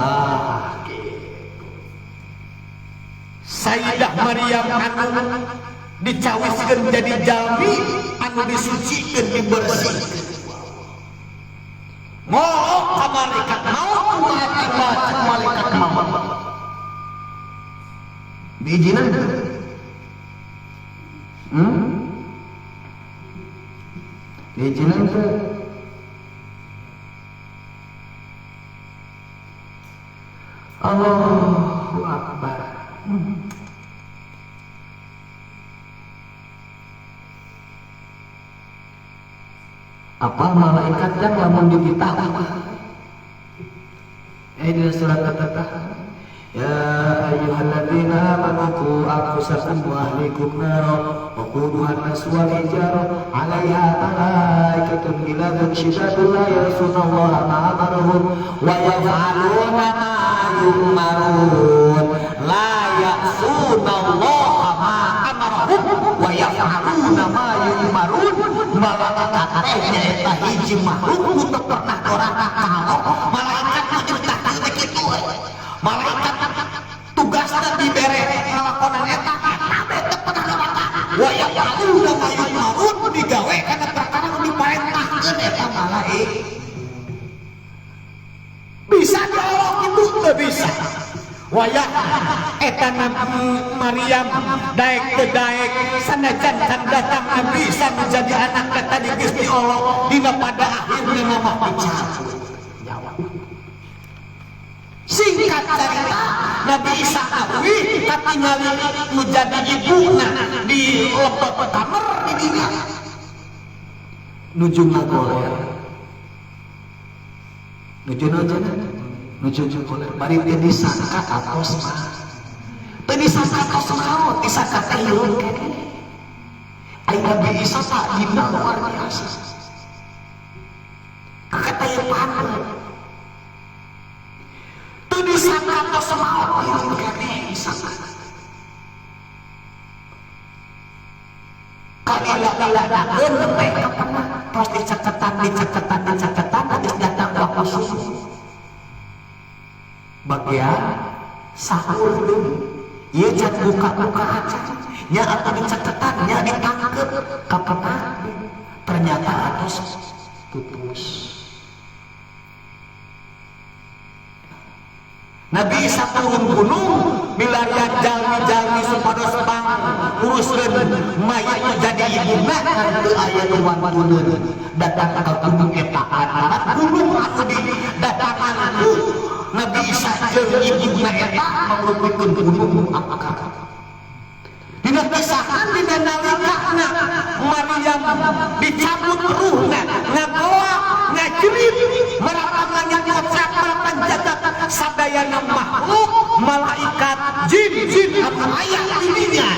Ah, Sayyidah Maryam anu dicawiskeun jadi jalmi anu disucikeun dibersihkeun. Ngolok ka malaikat maut kumaha timbal cek malaikat maut. Diizinan teu? Diizinan teu? Allahu Akbar. Apa malaikat yang lamun dititah di surat At-Taubah, ya ayyuhalladzina amanu qu anfusakum wa ahlikum nara wa quduha an-nas wal hijara 'alaiha malaikatun ghiladun shidadun la ya'sunallaha ma amarahum wa yaf'aluna ma yu'marun. La ya'sunallaha ma amarahum wa yaf'aluna ma yu'marun. Malaikat teh nyaeta hiji makhluk nu teu pernah doraka ka Allah. Malaikat nu nyiptakeun teh kitu we. Malaikat tugasna dibere ngalakonan eta eta teh teu pernah doraka. Wa yaf'aluna ma yu'marun digawe kana perkara nu diparentahkeun eta malaikat. Bisa diolok itu teu bisa. Wayah eta Nabi Maryam daek teu daek sanajan can datang Nabi Isa menjadi anak tadi geus diolok dina pada akhirna mah dicabut nyawa. Singkat cerita Nabi Isa awi katingali nu jadi ibuna di lebet kamar di dinya nuju ngagoler nuju naon nuju goler bari teu disangka atos mah teu disangka atos maot disangka teh hirup keneh. Ai Nabi Isa tak dina luar biasa kakatayepan teu disangka atos maot hirup keneh disangka kalila-lila teh kapenah terus dicaketan dicaketan dicaketan geus datang waktu subuh bagian sahur dulu ieu can buka-buka acan nya atau dicaketan nya ditangkep kapenah ternyata atos putus. Nabi Isa turun gunung milarian jalmi-jalmi supados pang uruskeun mayat jadi ibuna kan teu aya nu wantuneun datang ka gunung eta anak gunung anu di datangan ku Nabi Isa jeung ibuna eta mangrupikeun gunung nu akar. Dina kisahan dina nalikana Maryam dicabut ruhna ngagoa ngajerit marapan langit ngocak marapan jagat sadayana makhluk malaikat jin jin anu aya di dinya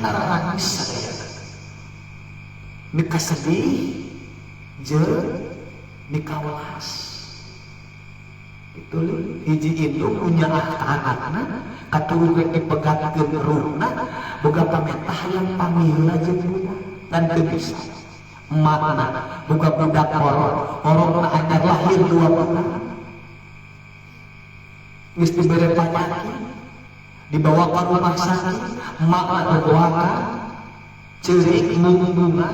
narangis sadayana mikasedih jeung mikawelas itu hiji indung nu nyaah ka anakna katuhu ge dipegatkeun ruhna boga pamentah hayang panggil jeung budak dan teu bisa emakna boga budak orok orokna anyar lahir 2 bulan geus dibere panyakit dibawa ka rumah sakit emakna doakan ceurik bunga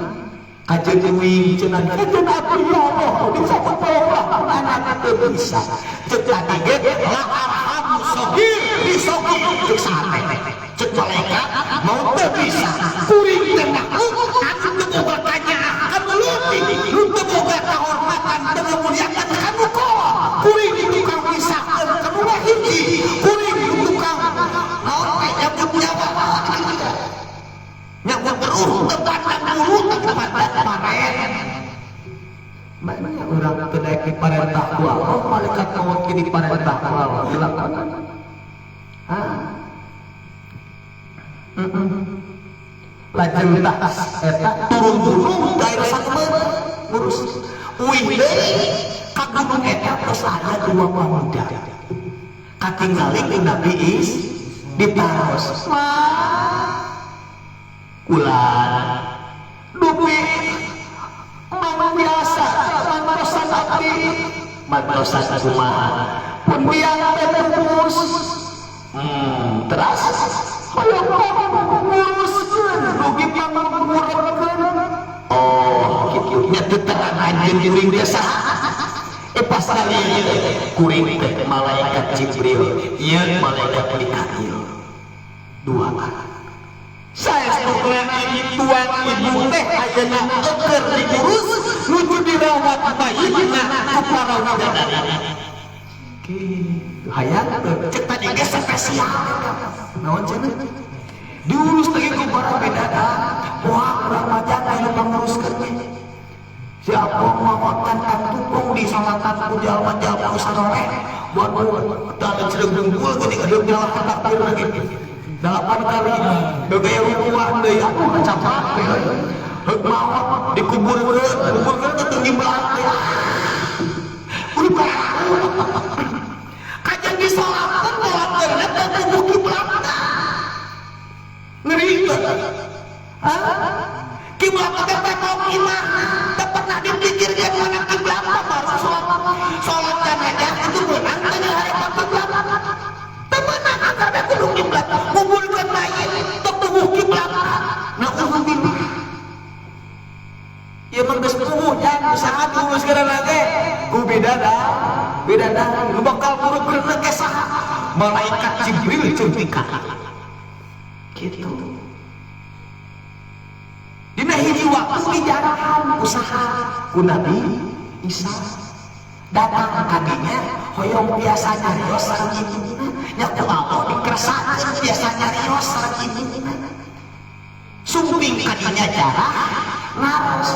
kajeun uing cenah kajeun abdi ya Allah dicabut Allah anak teu bisa ceuk tadi ge la arhamu sogir disogir ceuk sate ceuk malaikat mau teu bisa kuring teh makhluk anu teu boga kanyaah kanu leutik nu teu boga kahormatan teu ngamuliakeun kanu kolot kuring tukang misahkeun kanu hiji kuring tukang naon teh nyabut nyawa nyabut ruh teu pandang bulu teu pandang paren. Mana urang teu daek diparentah ku Allah malaikat maut ge diparentah ku Allah dilakonan. Ah. Lajeng tah eta turun gunung daerah sakeun ngurus uih deui ka gunung eta tos aya 2 pemuda katingali ku Nabi Is ditaros mah kulan dupi mang biasa mantosan abdi mantosan kumaha pun biang teh pupus teras hoyong nguruskeun dugi pangmurkeun oh kitu nya teu terang anjeun kuring teh saha pas kali kuring teh malaikat Jibril ieu malaikat Mikail dua kali saestuna tuan ibu teh ayeuna eueur diurus nuju dirawat bayina ku para widadari kitu hayang teu cek tadi ge spesial naon cenah diurus lagi ku para bidadari wah urang mah jangan nu panguruskeun ge si apong mawakan tupung di salatan ku jalma-jalma nu saroleh buat tah cereung dengkul geuning aduh nyalahan takbir lagi 8 kali gaya rukuan deui aduh capek heuk maot dikuburkeun kuburkeun teh ngimbelah teh udah kajian disolatkeun sholatkeun teh kubu kiblat ngeri teh kiblat teh teh imah teh pernah dipikirkeun mana kiblat baru sholat sholat jenazah itu meunang teh nyarita kiblat teu meunang anggar kudu kiblat kuburkeun mayit teu tubuh kiblat nah uhuh ieu mah geus puguh jan usaha diuruskeun ge ku bidadari nu bakal murugkeun ge saha malaikat Jibril jeung Mikail kitu dina hiji waktu dijarahan usaha ku Nabi Isa datang kadinya hoyong biasa nyarios sareng ibuna nya ku Allah dikeresakeun biasa nyarios sareng ibuna sumping kadinya jarah naros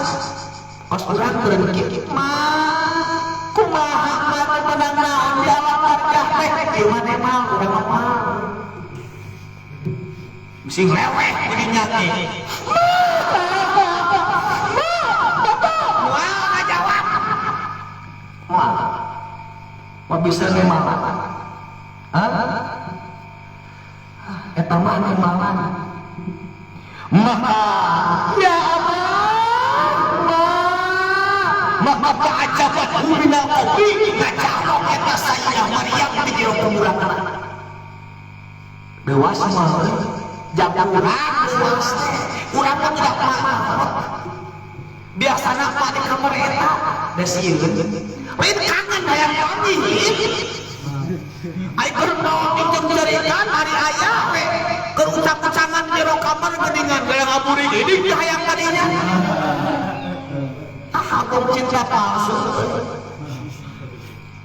kos urang beureun kieu mah kumaha mah menang naon di alam barjah teh ieu mah mah urang mah sing leweh didinya teh moal ngajawab moal mah bisa nemalan hah eta mah nemalan maka ya Allah maka fa'ajabat minal qaumi ngacarok eta Sayyidah Maryam di jero kuburan dewasa mah jam urang dewasa teh urang mah tidak maot biasana mah di kamar eta da sieun lain kangen hayang panggih. Ai keur maot dicengcerikan ari aya we keur ucap-ucangan jero kamar geuningan gaya ngaburing ini hayang kadinya. Ah, abang cinta palsu.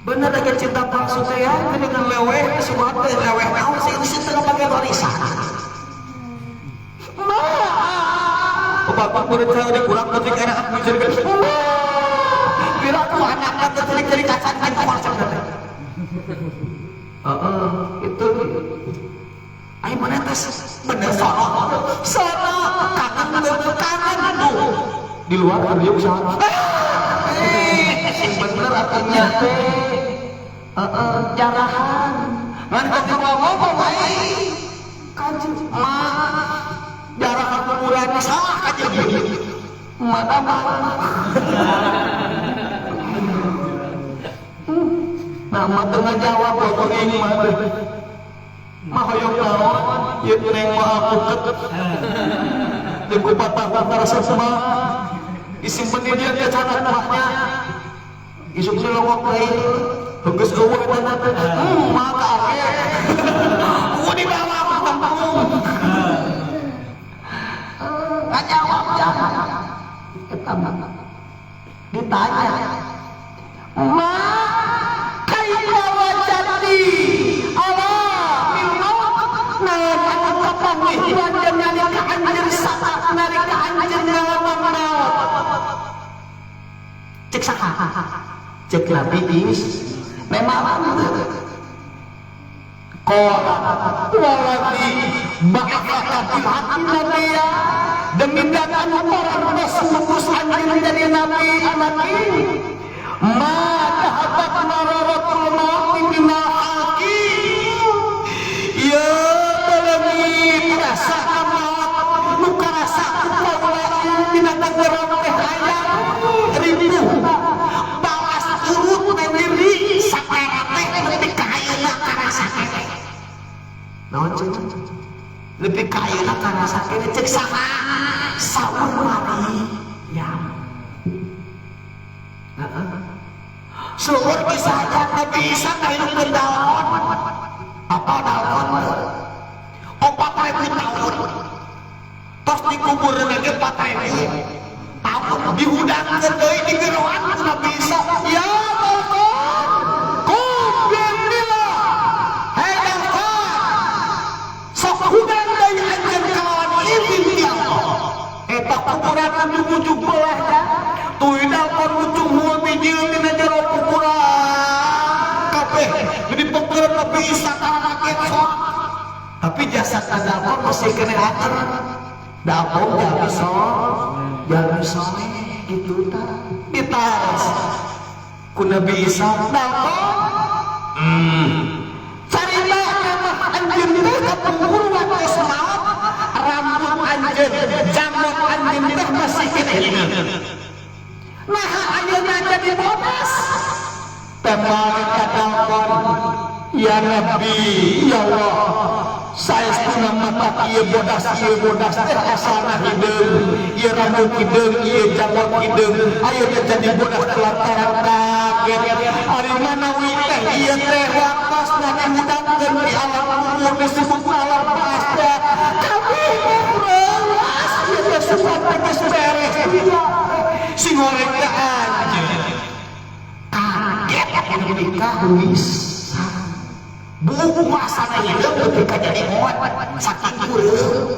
Bener lagi cinta palsu teh ya, geuningan leweh sugan teh leweh naon sih sih teu ngapake warisan. Ma, bapak murid saya udah kurang penting era aku jadi bila aku anaknya tercelik-celik kacan kan konsep teh. Heeh, itu. Ayo mana tes bener sono. Sono kangen teu kangen tuh. Di luar dia usaha. Bener artinya teh. Heeh, jarahan. Ngan keur ngomong bae. Kaji mah jarah kuburan salah kaji. Mata mah. Nah, mah teu ngajawab bodoh ini mah teh. Mah hoyong naon? Ieu neng mah aku ket. Jeung ku patah resep mah. Disimpen di dieu teh canak mahnya. Isuk silongok deui. Geus eueuh eta teh. Mah ka ake. Ku dibawa ka kampung. Ngajawab jangan. Eta mah. Ditanya. Ma kaifa wajati ala mil maut naon anu kapanggih anjeun nalika anjeun saat nalika anjeun ngalaman maut. Cek saha? Cek Nabi Is. Memang qala walladzi ba'atsaka bil haqqi nabiyya demi anu parantos ngutus anjeun jadi nabi anaki ma dhahabat mararatul mauti minal haqi ya balami rasa maut nu karasa ku kaula dina tenggorok teh aya ribu balas urut teh diri sakara teh nepi ka ayeuna karasa keneh naon cek nepi ka ayeuna karasa keneh cek saha saur Maryam. Seueur bisa aja Nabi Isa ngahirupkeun daun. Apa daun? 4.000 tahun. Tos dikubur lagi 4.000 tahun. Dihudangkeun deui digeroan ku Nabi Isa. Ya Dalkon, kum biamrillah. Hei Dalkon, sok hudang deui anjeun kalawan izin ti Allah. Eta kuburan ujug-ujug belah dah. Tuy dalkon ucung bijil dina jero kuburan kabeh jadi pekeureun Nabi Isa kana sok. Tapi jasad dalkon masih kena ater. Dalkon jalmi jalmi soleh gitu tah. Ditaros ku Nabi Isa dalkon. Carita mah anjeun teh kapungkur waktu maot rambut anjeun, janggot anjeun teh masih kena hideung. Nah, ayeuna jadi bodas. Tembak ka dalkon. Ya Nabi, ya Allah. Saestuna mata ieu bodas teh asalna hideung. Ieu rambut hideung, ieu janggot hideung. Ayeuna jadi bodas lantaran kaget. Ari manawi teh ieu teh waktosna dihudangkeun di alam kubur disebut alam pasca. Kabeh reuas ieu teh sugan teh geus beres. Si goreng teh anjeun kaget ketika wisan buku masana hidup ketika jadi moet saking kureung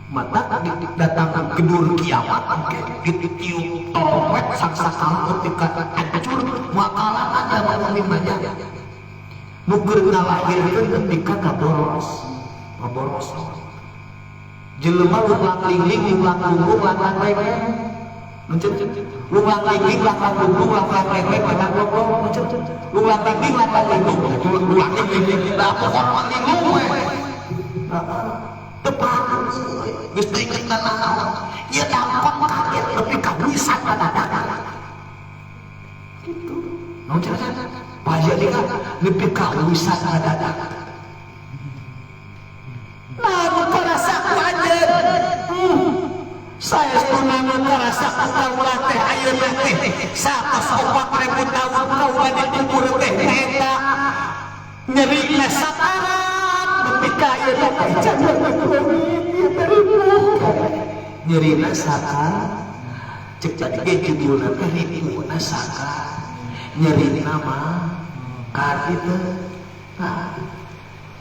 mata datang gedur kiamat ditiup trompet saksakala ketika hancur makalah ada mukmin aja nu keur ngalahirkeun ketika kaboros kaboros jelema lunglang lingling lunglang lunggung langlang lengeng mencet lunglang lingling langlang lunggung langlang lengeng langlang longlong mencet lunglang lingling langlang linggung lunglang lingling da pokona linglung we tepat geus teu inget naon ieu dampak kaget nepi ka wisan dadakan kitu naon cenah paja dika nepi ka wisan dadakan. Nah, nu karasa ku anjeun. Saestuna nu karasa ku kaula teh ayeuna teh 104.000 tahun kaula dikubur teh eta Nyerina sakarat nepi ka ieu teh can leungit ieu teh ripuh. Nyerina sakarat cek tadi ge judulna teh ripuhna sakarat. Nyerina mah ka kitu.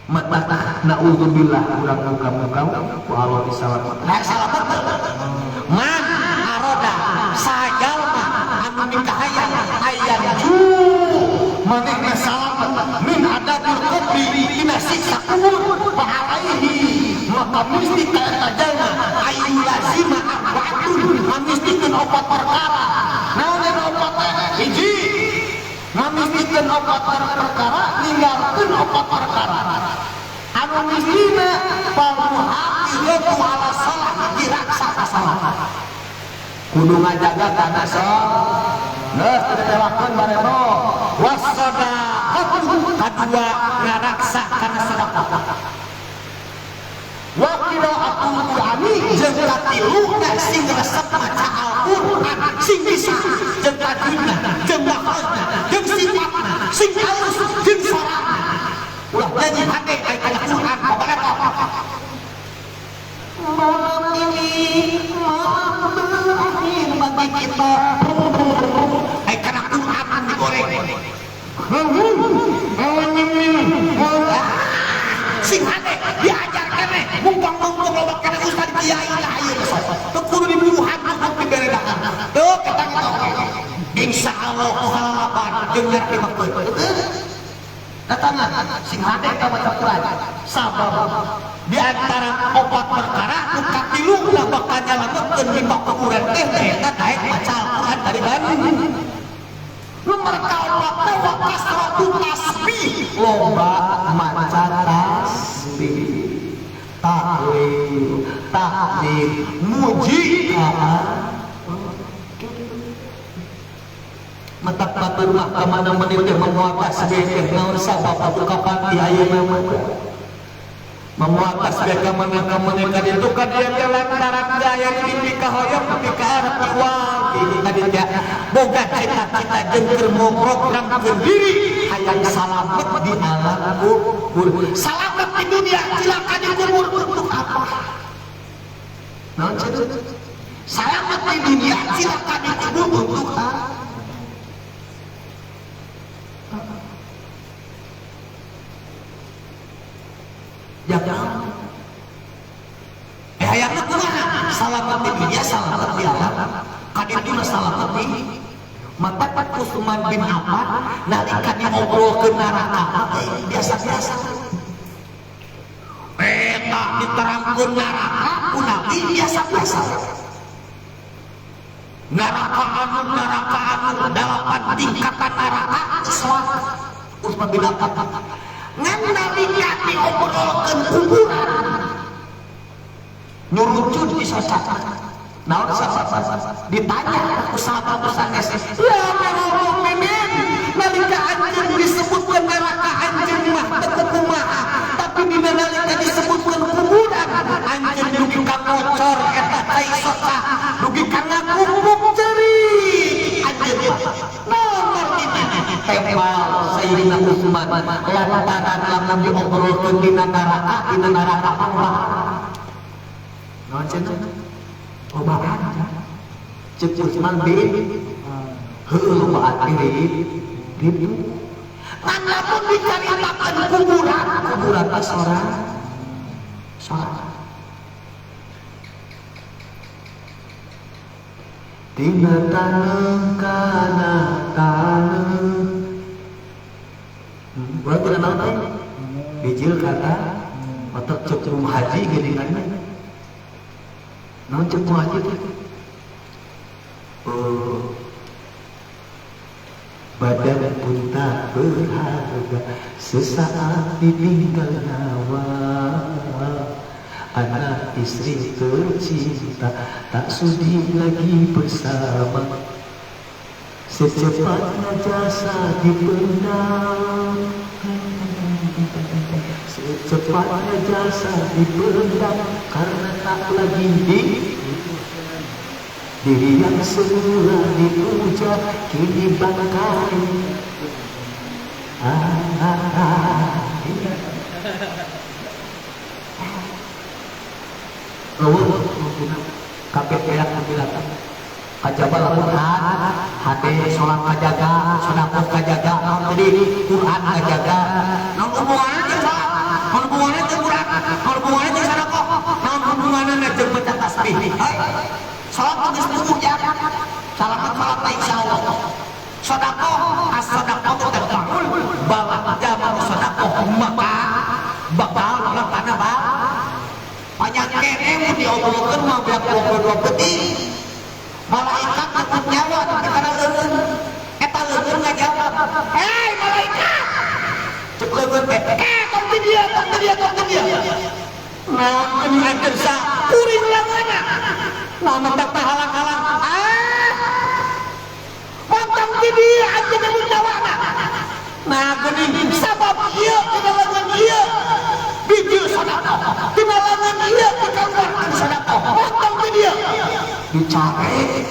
Mata naudzubillah urang muka-muka ku Allah disalamat. Nah, salamat. Man aroda sajalma anu mikahayang aya ju manehna salamat min adabil qabri dina siksa kubur fa alaihi maka mesti ka eta jalma ayu lazima arbaatun ngamistikeun opat perkara. Naon eta opat teh? Hiji, ngamistikeun opat perkara, ninggalkeun opat perkara. Anu mistina fal muhafizatu ala shalah diraksa ka salat. Kudu ngajaga kana salat. Geus teu ditelakeun bareto. Wassadaqatu kadua ngaraksa kana sedekah. Wa qiraatul Qur'ani jeung katiluna sing resep maca Al-Qur'an sing bisa jeung tajwidna jeung makhrajna jeung sifatna sing alus jeung sorana. Ulah nyanyi hate aya kana Qur'an babareto. Malam ini malam berakhir bagi kita. Aya kana Qur'an digoreng. Sing hate diajar keneh mumpung-mumpung loba keneh ustad kiai lah ieu sok. Teu kudu diburuhan kudu diberedakan. Teu ketang itu. Insyaallah salapan jeung nyarti makeun. Datangan sing hade ka maca Quran. Sabab di antara opat perkara nu katiluna bakal nyalametkeun di kuburan teh eta daek maca Al-Quran dari Bandung. Nomor kaopatna wa kasratu tasbih, loba maca tasbih, tahlil, tahmid, muji ka matak batur mah ka mana menit teh mawa tasbih teh naon sabab buka pati ayeuna mah mawa tasbih ka mana ka mana ka ditu ka dieu teh lantaran gaya dipikahoyong pikaharep iwal tadi teh boga cita-cita jeung keur program keur diri hayang salamet di alam kubur, salamet di dunia cilaka di kubur untuk apa? Naon cenah? Salamet di dunia cilaka di kubur untuk apa? Jangan. Hayangna kumaha? Salamet di dunia, salamet di alam. Kadituna salamet di mata Utsman bin Affan nalika diobrolkeun neraka biasa-biasa. Eta diterangkeun neraka ku Nabi biasa-biasa. Neraka anu dalapan tingkatan neraka Islam. Utsman bin Affan ngan nalika diobrolkeun kuburan nyurucut disocak. Naon sabab? Ditanya ku sahabat sanes, ya Amirul Mukminin, nalika anjeun disebutkeun neraka anjeun mah teu kumaha, tapi dina nalika disebutkeun kuburan anjeun dugi ka ngocor eta cai socak, dugi ka ngakupuk ceurik anjeun mah. Naon artina? Tembal Sayyidina Utsman lantaran lamun diobrolkeun dina neraka Allah. Naon cenah? Obaan cek Utsman bin heueuh lobaan ribu. Ngan lamun dicaritakeun kuburan, kuburan teh sorang sorang. Tina taneuh kana taneuh. Urang teu naon teh? Bijil kata otak cek haji geuningan. Naon cek haji teh? Oh, badan pun tak berharga sesaat ditinggal nyawa. Anak istri tercinta tak sudi lagi bersama. Secepatnya jasa dipendam, secepatnya jasa dipendam, karena tak lagi di diri yang semula dipuja kini bangkai. Ah, ah, ah. Eueuh kabeh beak dibilang kajaba lamun hade salat kajaga, sedekah kajaga, naon tadi Quran kajaga. Naon hubunganna jeung salat? Naon hubunganna jeung Quran? Naon hubunganna jeung sedekah? Naon hubunganna jeung maca tasbih? Salat geus tujuh jam. Salamat salat insyaallah. Sedekah as-sedekah tadfa'ul bala jamal sedekah maka bakal kana bal. Panjang kene mun diobrolkeun mah beak 22 peuting. Malaikat tetep nyawa tapi kana leuleun. Eta leuleun ngajawab, "Hei malaikat!" Cek leuleun teh, "Eh tong di dieu, tong di dieu, tong di dieu." Naon anu kersa kuring leungeunna. Naon teh halang-halang. Ah! Montong di dieu anjeun nyebut nyawana. Nah geuning sabab ieu tina leungeun ieu bijil sedekah. Tina leungeun ieu dikaluarkeun sedekah. Montong di dieu. Dicari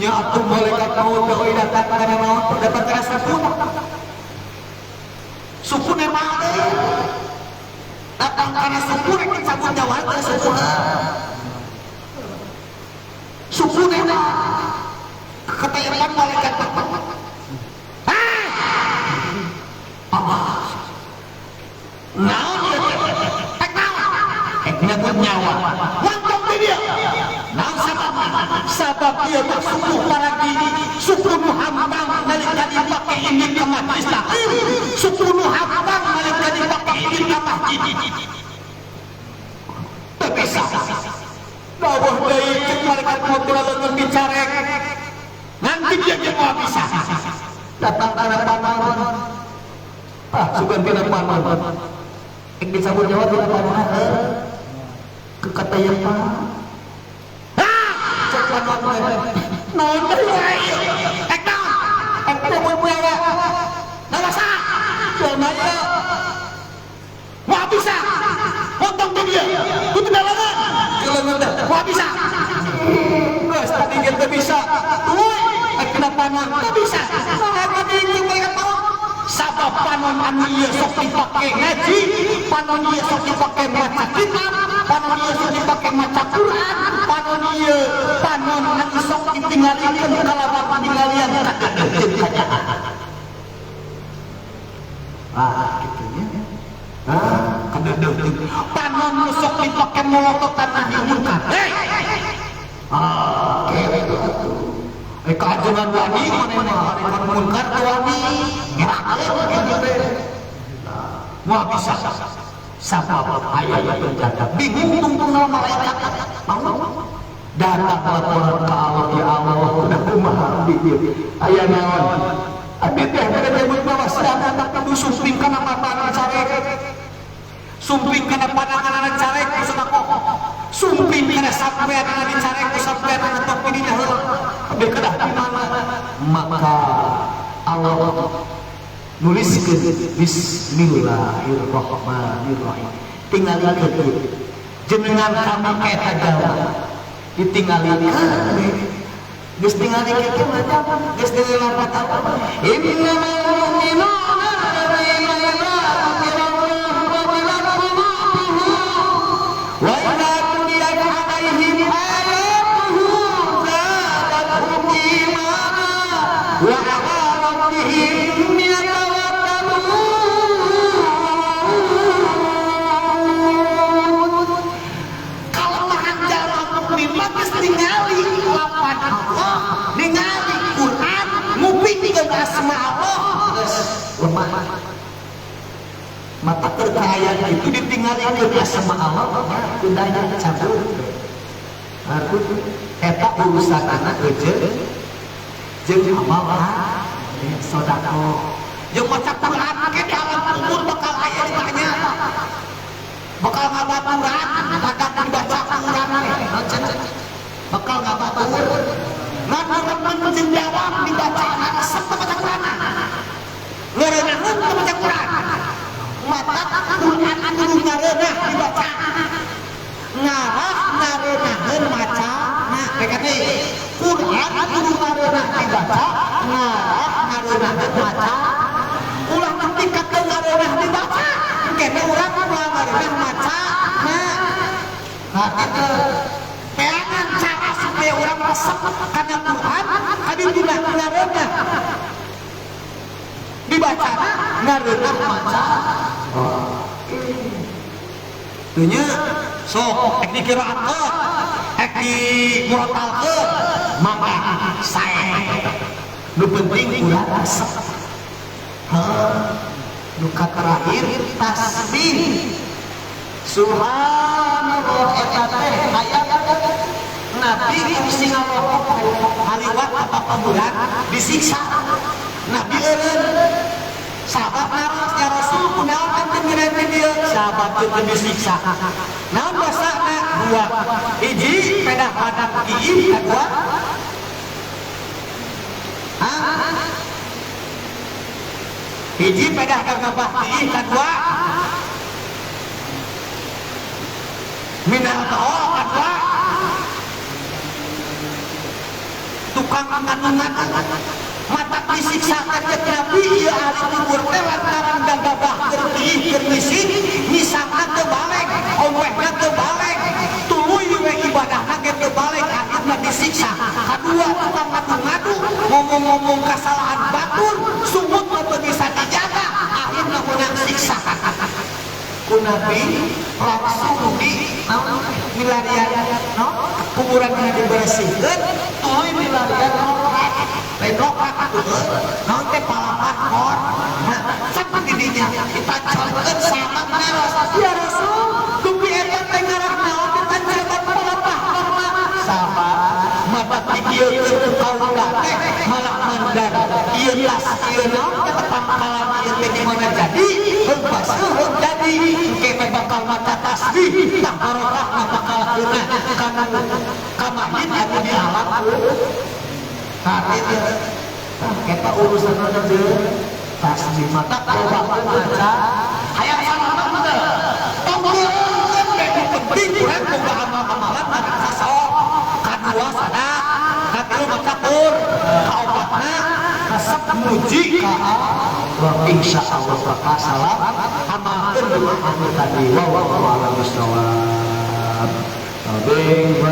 nya atuh malaikat maut teh datang kana maut datang kana sukun. Sukun emang deui. Datang kana sukun rek dicabut nyawa teh sukun. Sukun emang ketayepan malaikat maut. Ah! Allah. Naon ieu teh? Ek naon? Ek nyabut nyawa. Montong di dieu. Naon sababna? Sabab ieu mah suku paragi, suku nu hampang nalika dipake indit ka majlis taklim, suku nu hampang nalika dipake indit ka masjid. Teu bisa. Dawuh deui cek malaikat maut leungeun dicarek. Nanti dia ge moal bisa. Datang kana panon. Ah, sugan tina panon. Ek dicabut nyawa tina panon. Kekatayepan. Naon deui wae? Ek naon? Ek teh moal nyawa. Saha? Jalma ieu. Moal bisa. Potong di dieu. Ku teu leungeun. Leungeun teh moal bisa. Geus tadi ge teu bisa. Tuluy ek kena panon teu bisa. Saha tadi jeung malaikat maut? Sabab panon anu ieu sok dipake ngaji, panon ieu sok dipake maca kitab, panon ieu sok dipake maca Quran, panon ieu panon anu sok ditinggalikeun kalawan paningalian kadeudeuh kajahat. Ah kitu nya. Ah kadeudeuh. Panon nu sok dipake molototan nahi munkar. Hei. Ah kitu atuh. Kajengan wani maneh mah ari munkar teu wani. Ngerakeun kitu teh. Moal bisa. Sabab aya penjaga. Bingung tungtungna malaikat. Mau datang laporan ka Allah, ya Allah, udah kumaha abdi ieu. Aya naon? Abdi teh bade nyebut bawa sedang kudu sumping kana papangan carek. Sumping kana panangan carek ku sedekah. Sumping kana sampean dicarek ku sampean anu top dinya heula. Abdi kedah di mana? Maka Allah nuliskeun bismillahirrahmanirrahim. Tingalikeun jenengan kami ka eta jalma. Ditingalikeun geus tingalikeun mah geus dilalapat Allah. Innamal mu'minuna alladzina idza dzukirallahu wajilat qulubuhum wa idza tuliyat 'alaihim ayatuhu zadatuhum imana wa 'ala rabbihim yatawakkalun. Kalemahan jalma mukmin mah geus ningali lapan Allah, ningali Quran, ngupingkeun asma Allah, geus lemah. Mata kekayaan itu ditinggalikeun asma Allah, kudanya cabut. Aku eta urusanana eujeun jeung amal sedekah. Jeung maca Quran ke di alam kubur bakal aya ditanya. Bakal ngabaturan, kadang dibaca Quran teh. Bakal ngabaturan. Ngan remen jeung jawab dibaca resep teu maca Quran. Ngeureunahun teu maca Quran. Mata Quran kudu ngareunah dibaca. Ngarah ngareunaheun maca. Nah, rek teh Quran kudu ngareunah dibaca, ngarah ngareunaheun maca. Ulah nepi ka teu ngareunah dibaca. Engke Engke urang moal ngareunah maca. Nah, gitu. Peangan cara supaya urang resep kana Quran kadituna ngareunah. Dibacana ngareunah maca. Teu nya sok ek dikiraatkeun, ek dimurotalkeun, maka sae. Nu penting urang resep. Heuh. Nu terakhir tasbih. Subhanallah eta teh aya Nabi bisi ngalokok haliwat ka kuburan disiksa. Nabi eureun. Sahabat naros, "Ya Rasul, kunaon anjeun ngeureun dieu?" Sahabat teu disiksa. Naon dosana? Dua. Hiji pedah badak kiih, kedua. Hah? Hiji pedah gagabah kiih, kedua. Minal baol, kedua. Tukang kandungan mata disiksa cek Nabi ieu ahli kubur teh lantaran gagabah keur kiih keur ngising ngisangna teu balek, owehna teu balek, tuluy we ibadahna ge teu balek, akhirna disiksa. Kadua tukang ngadu-ngadu ngomong-ngomong kasalahan batur, sungut mah teu bisa dijaga, akhirna meunang siksa. Ku Nabi langsung di milarian no kuburan dibersihkeun, tuluy milarian nokrak lain nokrak atuh naon teh palapah kor. Nah, sampai di dinya ditancelkeun sahabat naros, "Ya Rasul, dupi eta teh ngarah naon ditancelkeun palapah korna?" Sahabat mata dikieukeun ku kaula teh malah mandar ieu tas ieu naon teh pangkalan ieu teh di mana jadi heuh baseuh heuh jadi engke teh bakal maca tasbih tah barokahna bakal keunah kana kamahit anu di alam. Nah, itu kita urusan jeung tasbih mata loba maca hayang salamet teu tong keun nu penting urang boga amal-amalan marasa sok. Kadua sadar, katilu maca Qur, kaopatna resep muji ka Allah. Insyaallah bakal salam amalkeun doa anu tadi. Wallahu a'lam bishawab. Bing.